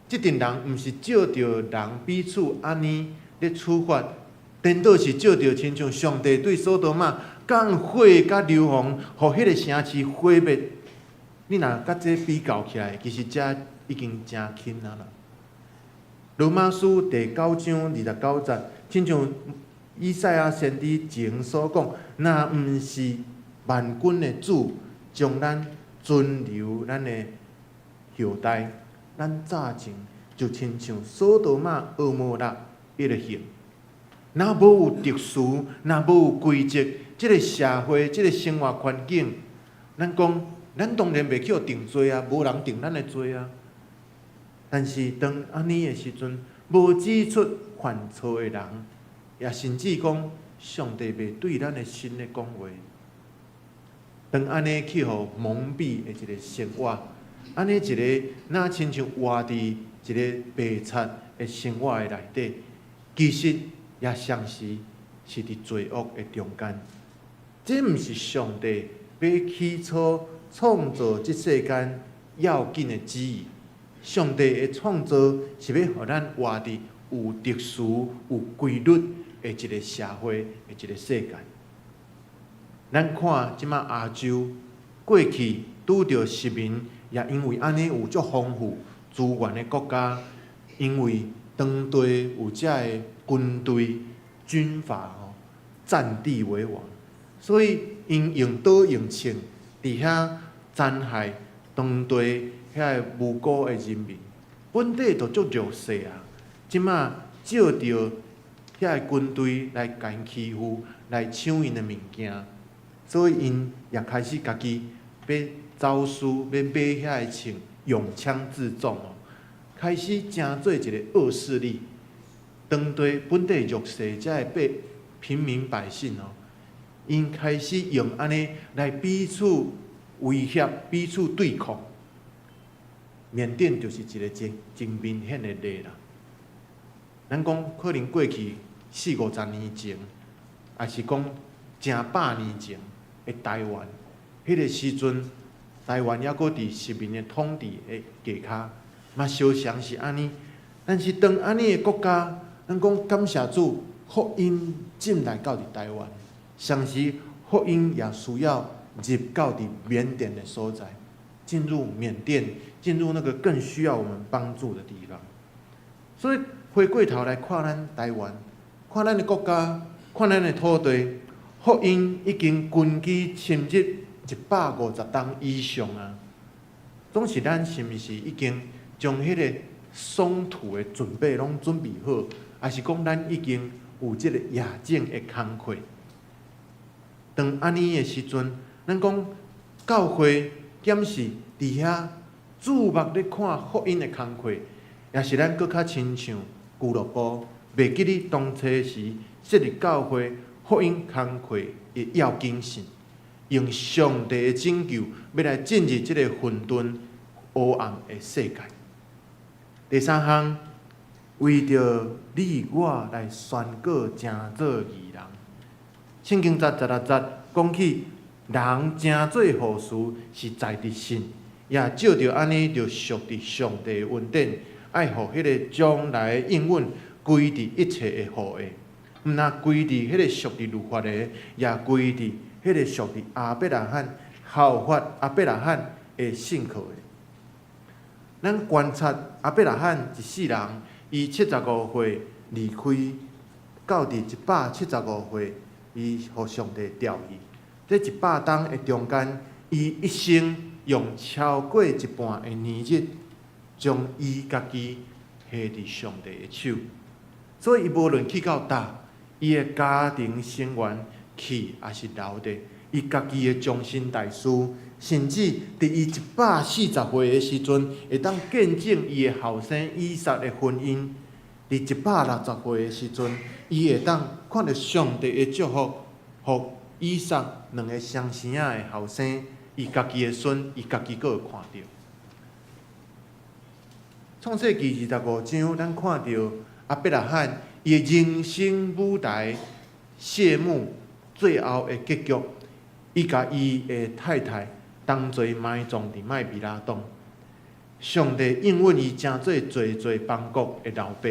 這陣人毋是藉著人彼此按呢咧處罰，顛倒是藉著親像上帝對所多瑪降火佮硫磺，予彼个城市毀滅。你若佮這比較起來，其實這已經誠輕啊啦。羅馬書第九章29節，親像以賽亞先知前所講，若毋是萬軍的主將咱存留咱的後代，咱早前就親像所多瑪、蛾摩拉彼个形。若無有秩序，若無有規則，這个社會、這个生活環境，咱講，咱當然袂去予定罪啊，無人定咱的罪啊。但是當按呢的時陣，無指出犯錯的人，也甚至講上帝袂對咱的心咧講話。當按呢去予蒙蔽的一个生活，按呢一个若親像活佇一个白賊的生活的內底，其實也相時是佇罪惡的中間。這毋是上帝欲起初創造這世間要緊的旨意。上帝的創造是欲予咱活佇有秩序、有規律的一个社會的一个世界。咱看這馬亞洲過去拄著殖民，也因為按呢有足豐富資源的國家，因為當地有遮个軍隊、軍閥吼，佔地為王，所以𪜶用刀用槍佇遐殘害當地遐个無辜的人民，本底就足弱勢啊！這馬藉著遐个軍隊來共𪜶欺負，來搶𪜶的物件，所以𪜶也開始家己欲走私，欲買遐个槍，用槍自重哦。開始成做一個惡勢力，當地本地弱勢遮的百平民百姓哦，𪜶開始用按呢來彼此威脅、彼此對抗。緬甸就是一個真真明顯的例啦。咱講可能過去四五十年前，抑是講成百年前的台灣，彼個時陣，台灣猶閣佇殖民的統治的下跤，嘛相像是按呢。但是當按呢的國家，咱講感謝主，福音進來到佇台灣，同時福音也需要入到佇緬甸的所在，進入緬甸，進入那個更需要我們幫助的地方。所以回過頭來看咱台灣，看咱的國家，看咱的土地，福音已經根基深入150冬以上啊。總是咱是毋是已經將彼個鬆土的準備攏準備好，抑是講咱已經有這個夜種的工課？當按呢的時陣，咱講教會敢是佇遐注目咧看福音的工課，抑是咱閣較親像俱樂部，袂記得當初時設立教會福音工課的要緊性，用上帝的拯救，欲來進入這个混沌黑暗的世界。第三項，為著你我來宣告成做義人。聖經十十六節講起人成做後嗣是在佇信，也照著按呢，就屬佇上帝的恩典，愛予彼个將來的應允歸佇一切的後裔，毋但歸佇彼个屬佇律法的，也歸佇彼個屬佇亞伯拉罕效法亞伯拉罕的信靠的。咱觀察亞伯拉罕一世人，伊75歲離開，到佇175歲，伊予上帝召去。這100冬的中間，伊一生用超過一半的年日，將伊家己下佇上帝的手。所以，伊無論去到佗，伊的家庭成員去抑是留佇，伊家己的終身大事，甚至佇伊140歲的時陣，會當見證伊的後生以撒的婚姻。佇160歲的時陣，伊會當看著上帝的祝福，予以撒兩个雙生仔的後生，伊家己的孫，伊家己閣會看著。創世記25章，咱看著亞伯拉罕伊的人生舞台謝幕最後的結局，伊共伊的太太同齊埋葬佇麥比拉洞。上帝應允伊成做濟濟邦國的老爸，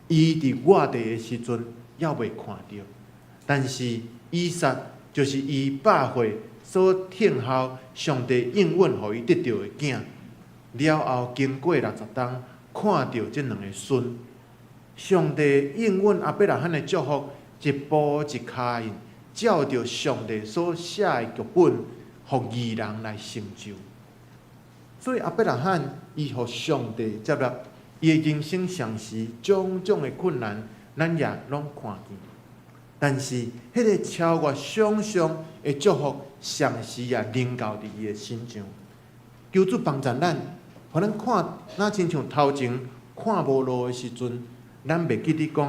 伊佇活著的時陣猶未看著，但是以撒就是伊100歲所聽候上帝應允予伊得著的囝，了後經過60冬，看著這兩个孫。上帝應允亞伯拉罕的祝福，一步一跤印，照著上帝所寫的劇本，予義人來成就。所以亞伯拉罕伊予上帝接納，伊的人生上時種種的困難，咱也攏看見。但是，彼个超越想象的祝福，上時也臨到佇伊的身上。求主幫助咱，予咱看，若親像頭前看無路的時陣，咱袂記得講，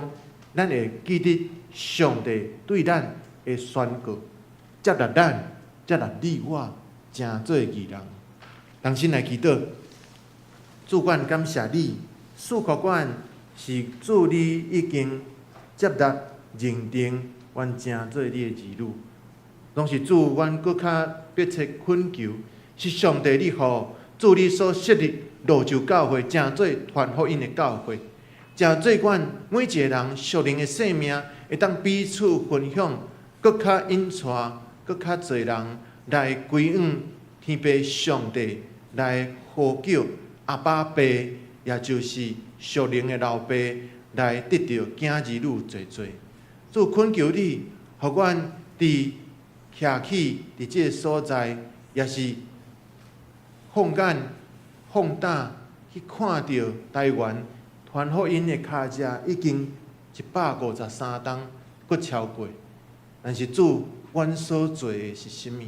咱會記得上帝對咱的宣告，接納咱，接納你我，成做義人。同心來祈禱，主，阮感謝你，賜予阮是主你已經接納認定阮成做你的兒女。攏是主，阮閣較迫切懇求，是上帝你予主你所設立造就教會，成做傳福音的教會，成做阮每一個人屬靈的生命，會當彼此分享，閣較引帶，閣較濟人來歸向天父上帝，來呼叫阿爸爸，也就是屬靈的老爸，來得著囝兒女濟濟。主懇求你，予阮佇徛起佇這个所在，也是放眼放膽去看著台灣傳福音的跤跡已經153冬，閣超過。但是主，阮所做的是啥物？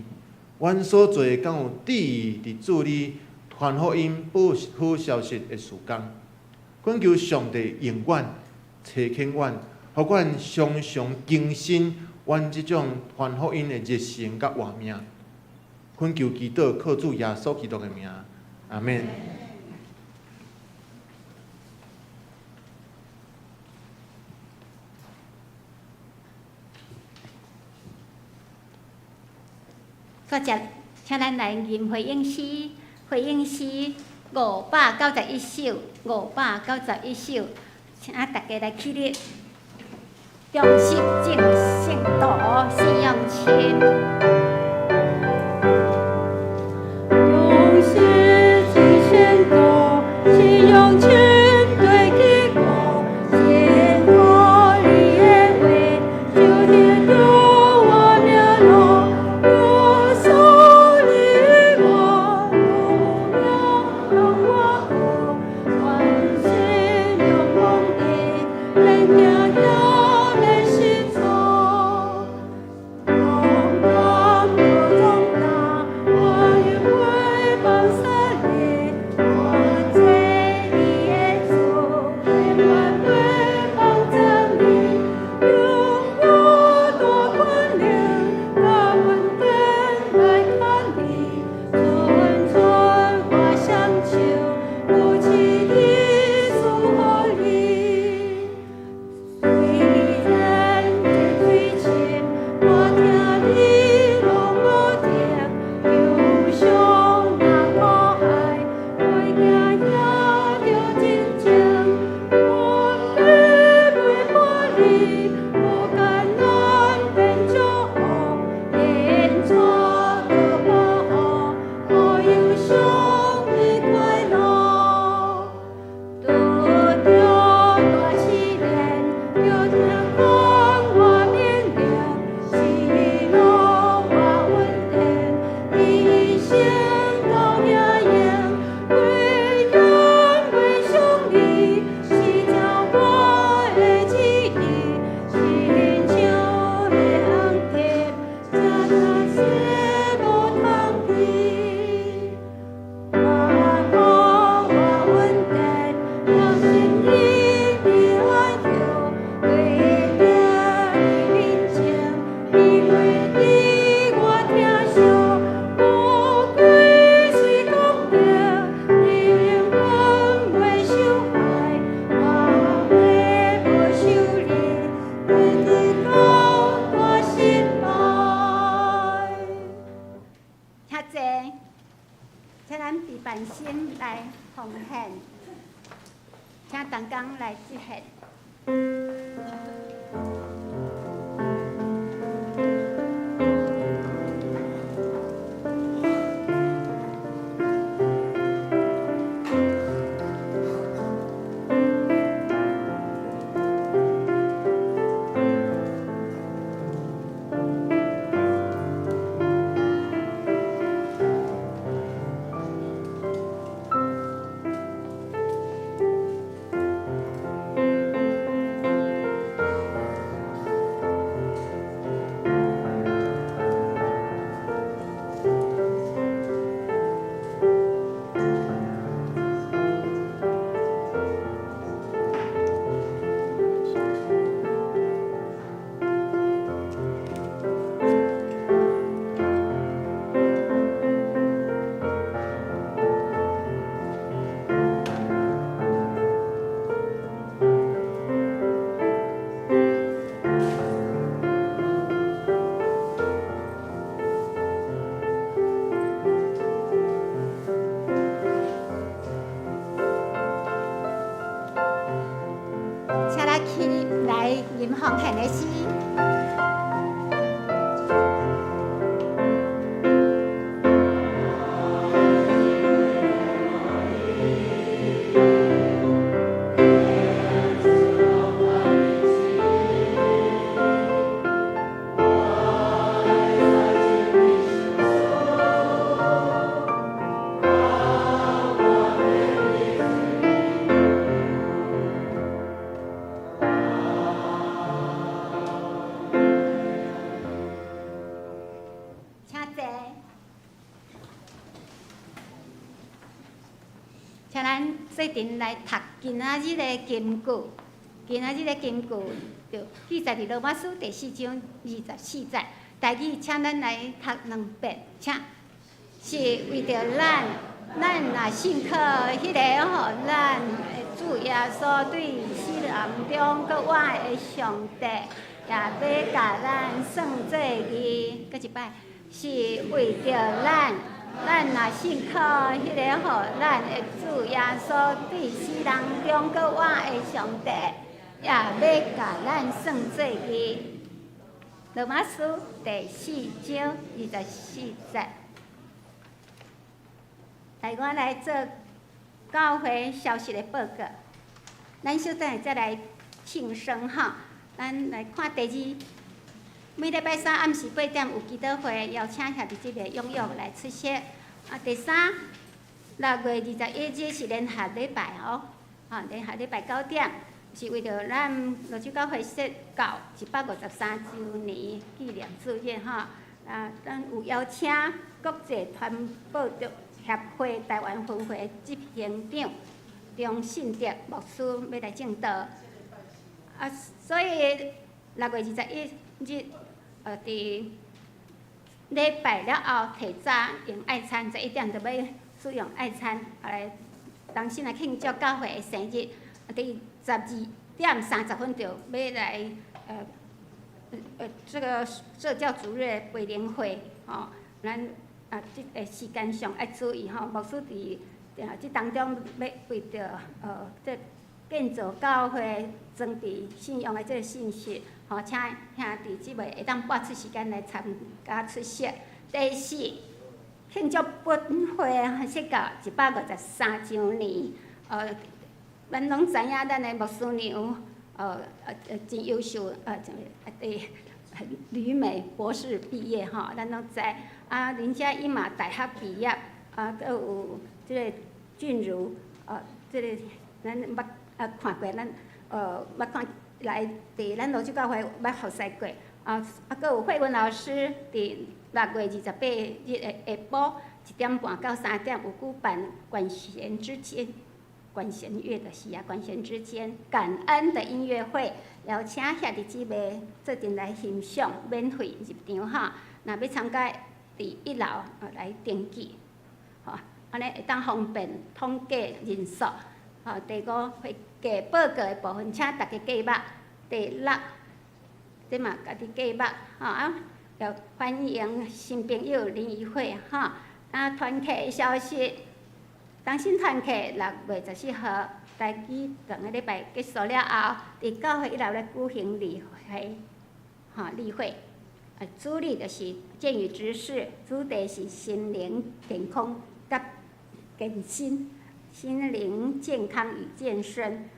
阮所做的敢有致意佇主你傳福音報好消息的事工？懇求上帝永遠差遣阮，予阮常常更新阮這種傳福音的熱誠佮活命。懇求祈禱，靠主耶穌基督的名，阿們。煞接，請咱來吟回應詩，回應詩591首，591首，請大家來起立，忠實眾聖徒信仰深。忠實眾聖徒，信仰深對結果，信靠你的話，就得著活命路。耶穌你我路讓我過，全心仰望你，免驚也免失措。勇敢閣壯膽，我永袂放捨你，我做你的主，永遠袂放棄你，用我大權能，佮恩典來牽你，純純我雙手，扶持你，賜予你。雖然溪水深，我聽你攏無停，憂傷若苦海，袂驚也著真情。阮欲袂破你，無艱難變祝福，連帶閣保護，予憂傷的快樂。拄著大試煉，著聽講我命令，喜樂我穩定，一生到遐用，永遠袂想你，是照我的旨意，親像的紅蝶，這這世無通治。我苦我穩定，良心因你安歇，跪在你面前，你袂知我疼惜，無愧是公平，你永遠袂受害，我欲保守你，一直到大失敗。請坐，請咱預辦先來奉獻，請同工來接獻。請咱做陣來讀今仔日的金句。今仔日的金句就記載佇羅馬書第四章二十四節。台語請咱來讀兩遍，請是為著咱，咱若信靠彼个予咱的主耶穌對死人中閣活的上帝，也欲共咱算做義。閣一擺，是為著咱，咱若信靠彼个予咱的主耶穌對死人中閣活的上帝，也欲共咱算做義。羅馬書第四章二十四節。來，我來做教會消息的報告。咱小等下再來慶生哈，咱來看第二。每禮拜三暗時八點有祈禱會，邀請兄弟姊妹踴躍來出席。啊，第三，6月21日是聯合禮拜哦，啊，聯合禮拜9點，是為著咱蘆洲教會設教153週年紀念主日吼。啊，咱有邀請國際傳播協會台灣分會執行長張信德牧師欲來證道。啊，所以6月21日，佇禮拜了後提早用愛餐，11點就欲使用愛餐，來同心來慶祝教會的生日。啊，佇12點30分就欲來這个社教主日培靈會，吼，咱啊，這个時間上愛注意吼，牧師佇啊這當中欲為著這建造教會裝備信仰的這个信息，吼，請兄弟姊妹會當撥出時間來參加出席。第四，慶祝本會設教153週年，咱攏知影咱的牧師娘，真優秀，佇旅美博士畢業吼，咱攏知。啊，林佳音嘛大學畢業，啊，閣有這个俊如，這个咱捌啊看過，咱捌看來佇咱蘆洲教會捌服侍過，啊啊，閣有慧文老師佇6月28日的下晡1點半到3點有舉辦管弦之間。管弦樂的是啊，管弦之間感恩的音樂會，邀請兄弟姊妹做陣來欣賞，免費入場哈。若欲參加，佇一樓來登記，吼，按呢會當方便統計人數。吼，第五會計報告的部分，請大家記錄。第六，這嘛家己記錄，吼啊，要歡迎新朋友林怡慧哈。啊，團契的消息。同心團契6月14號，台語兩个禮拜結束了後，佇教會一樓咧舉行例會，吼例會，啊，主日就是健語知識，主題是心靈健康佮健身，心靈健康與健身。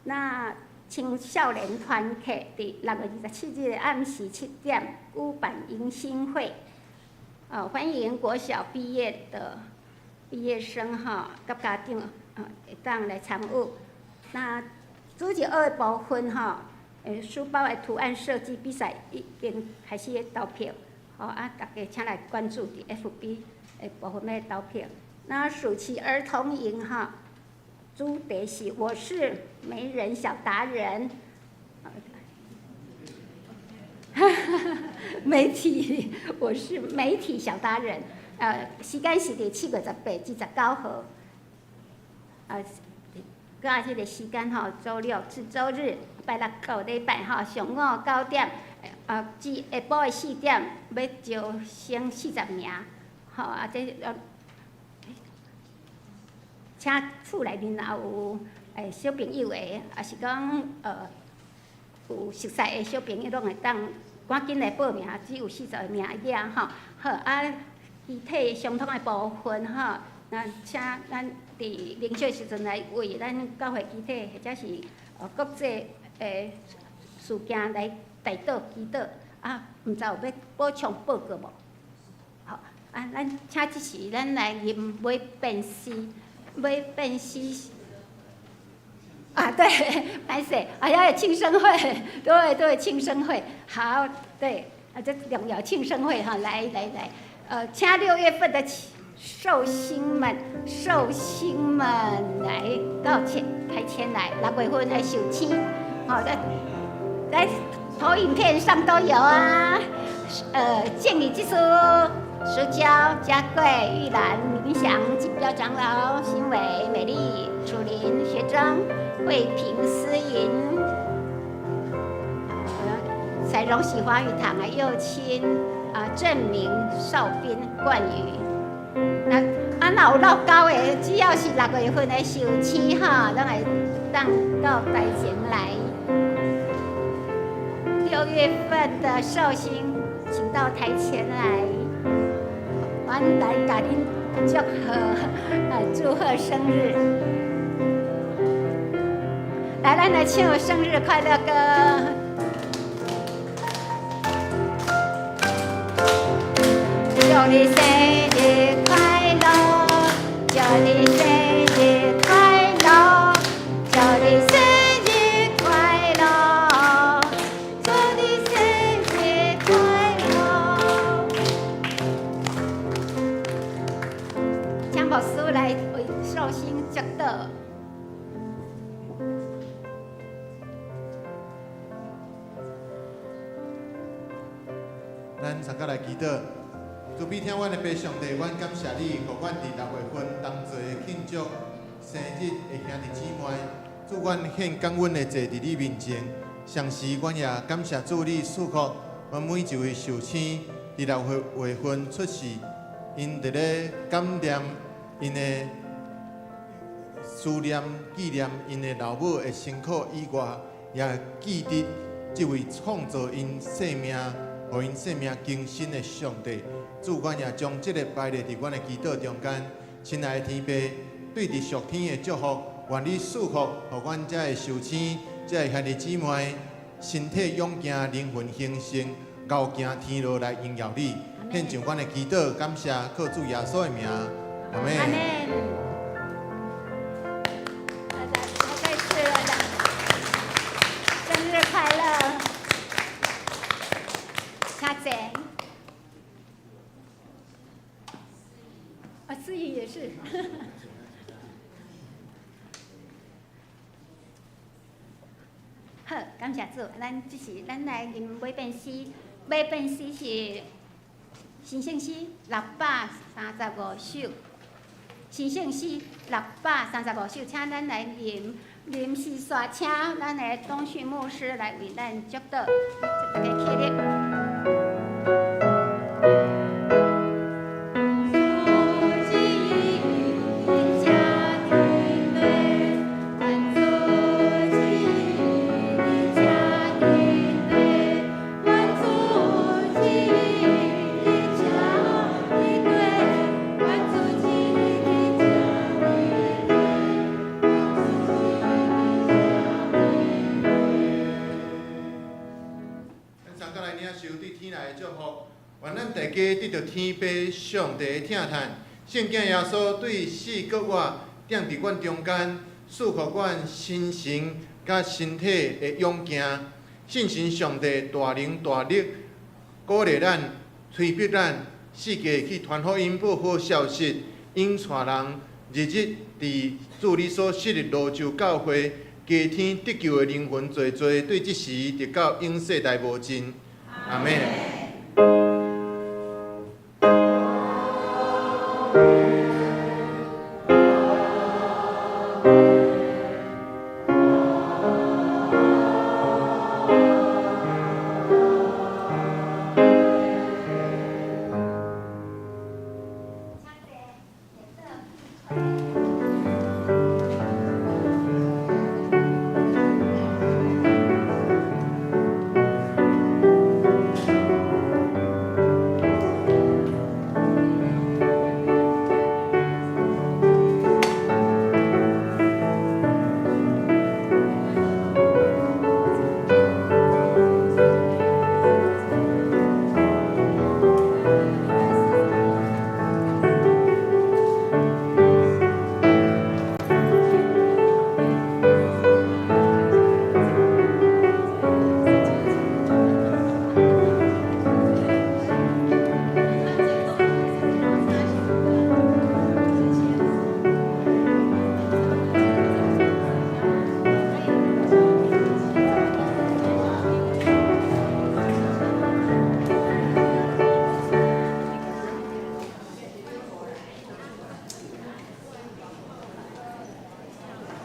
那青少年團契佇6月27日暗時7點舉辦迎新會，哦，歡迎國小畢業的畢業生吼，佮家長會當來參與。那主日學的部分吼，書包的圖案設計比賽已經開始投票，吼啊，大家請來關注佇 FB 的部分欲投票。那暑期兒童營哈，主題是我是媒人小達人。媒體，我是媒體小達人。時間是佇7月18至19號，佮這个時間吼，週六至週日，拜六到禮拜吼，上午9點，至下晡的4點，欲招生40名，吼啊，這請厝內面若有小朋友的，抑是講有熟似的小朋友，攏會當趕緊來報名，只有40個名額吼。好啊，肢體相通的部分吼，那請咱佇靈修時陣來為咱教會肢體或者是國際的事件來代禱祈禱。啊，毋知有欲補充報告無？好，啊，咱請這時咱來吟買變詩，買變詩。啊，對，歹勢，哎呀，慶生會，對對，慶生會，好，對，啊，這重要慶生會哈，來來來，請6月份的壽星們來到前台前來，六月份的壽星，好，來來投影片上都有啊。建禮技術、淑嬌、嘉貴、玉蘭、明祥、錦標長老、新偉、美麗、楚林、學章、慧萍、思穎、彩榮喜華語堂啊，幼青啊，鄭明、少斌、冠宇。那啊，若有落勾的，只要是六月份的壽星哈，攏會當到台前來。六月份的壽星，請到台前來，阮來共恁祝賀，祝賀生日。來，咱來唱生日快樂歌。祝你生日快樂，祝你生日快樂，祝你生日快樂，祝你生日快樂。請牧師來為壽星祝禱。咱大家來祈禱。慈悲疼阮的父上帝，阮感謝你，予阮佇六月份同齊慶祝生日的兄弟姊妹。主，阮獻感恩的祭佇你面前，同時阮也感謝主你賜福阮每一位壽星佇六月份出世，𪜶佇咧感念𪜶的思念、紀念𪜶的老母的辛苦以外，也記得這位創造𪜶生命、予𪜶生命更新的上帝。主，阮也將這个擺列佇阮的祈禱中間。親愛的天父，對佇屬天的祝福，願你賜福，予阮遮的壽星、遮的兄弟姊妹，身體勇健，靈魂興盛，熬行天路來榮耀你。獻上阮的祈禱，感謝靠主耶穌的名，阿們。阿們。再次生日快樂，請坐。啊，思怡也是。好，感謝主，咱這是咱來吟馬變詩，馬變詩是神聖詩635首，神聖詩635首，請咱來吟，臨時煞請咱的董訓牧師來為咱祝禱，大家起立。願咱大家得著天父上帝的疼嘆，聖囝耶穌對死閣活，踮佇阮中間，賜予阮心神佮身體的勇健。信神上帝大能大力，鼓勵咱，催逼咱，四界去傳福音、報好消息，引帶人日日佇主你所設的蘆洲教會，加添得救的靈魂濟濟，對這時直到永世代無盡。阿們。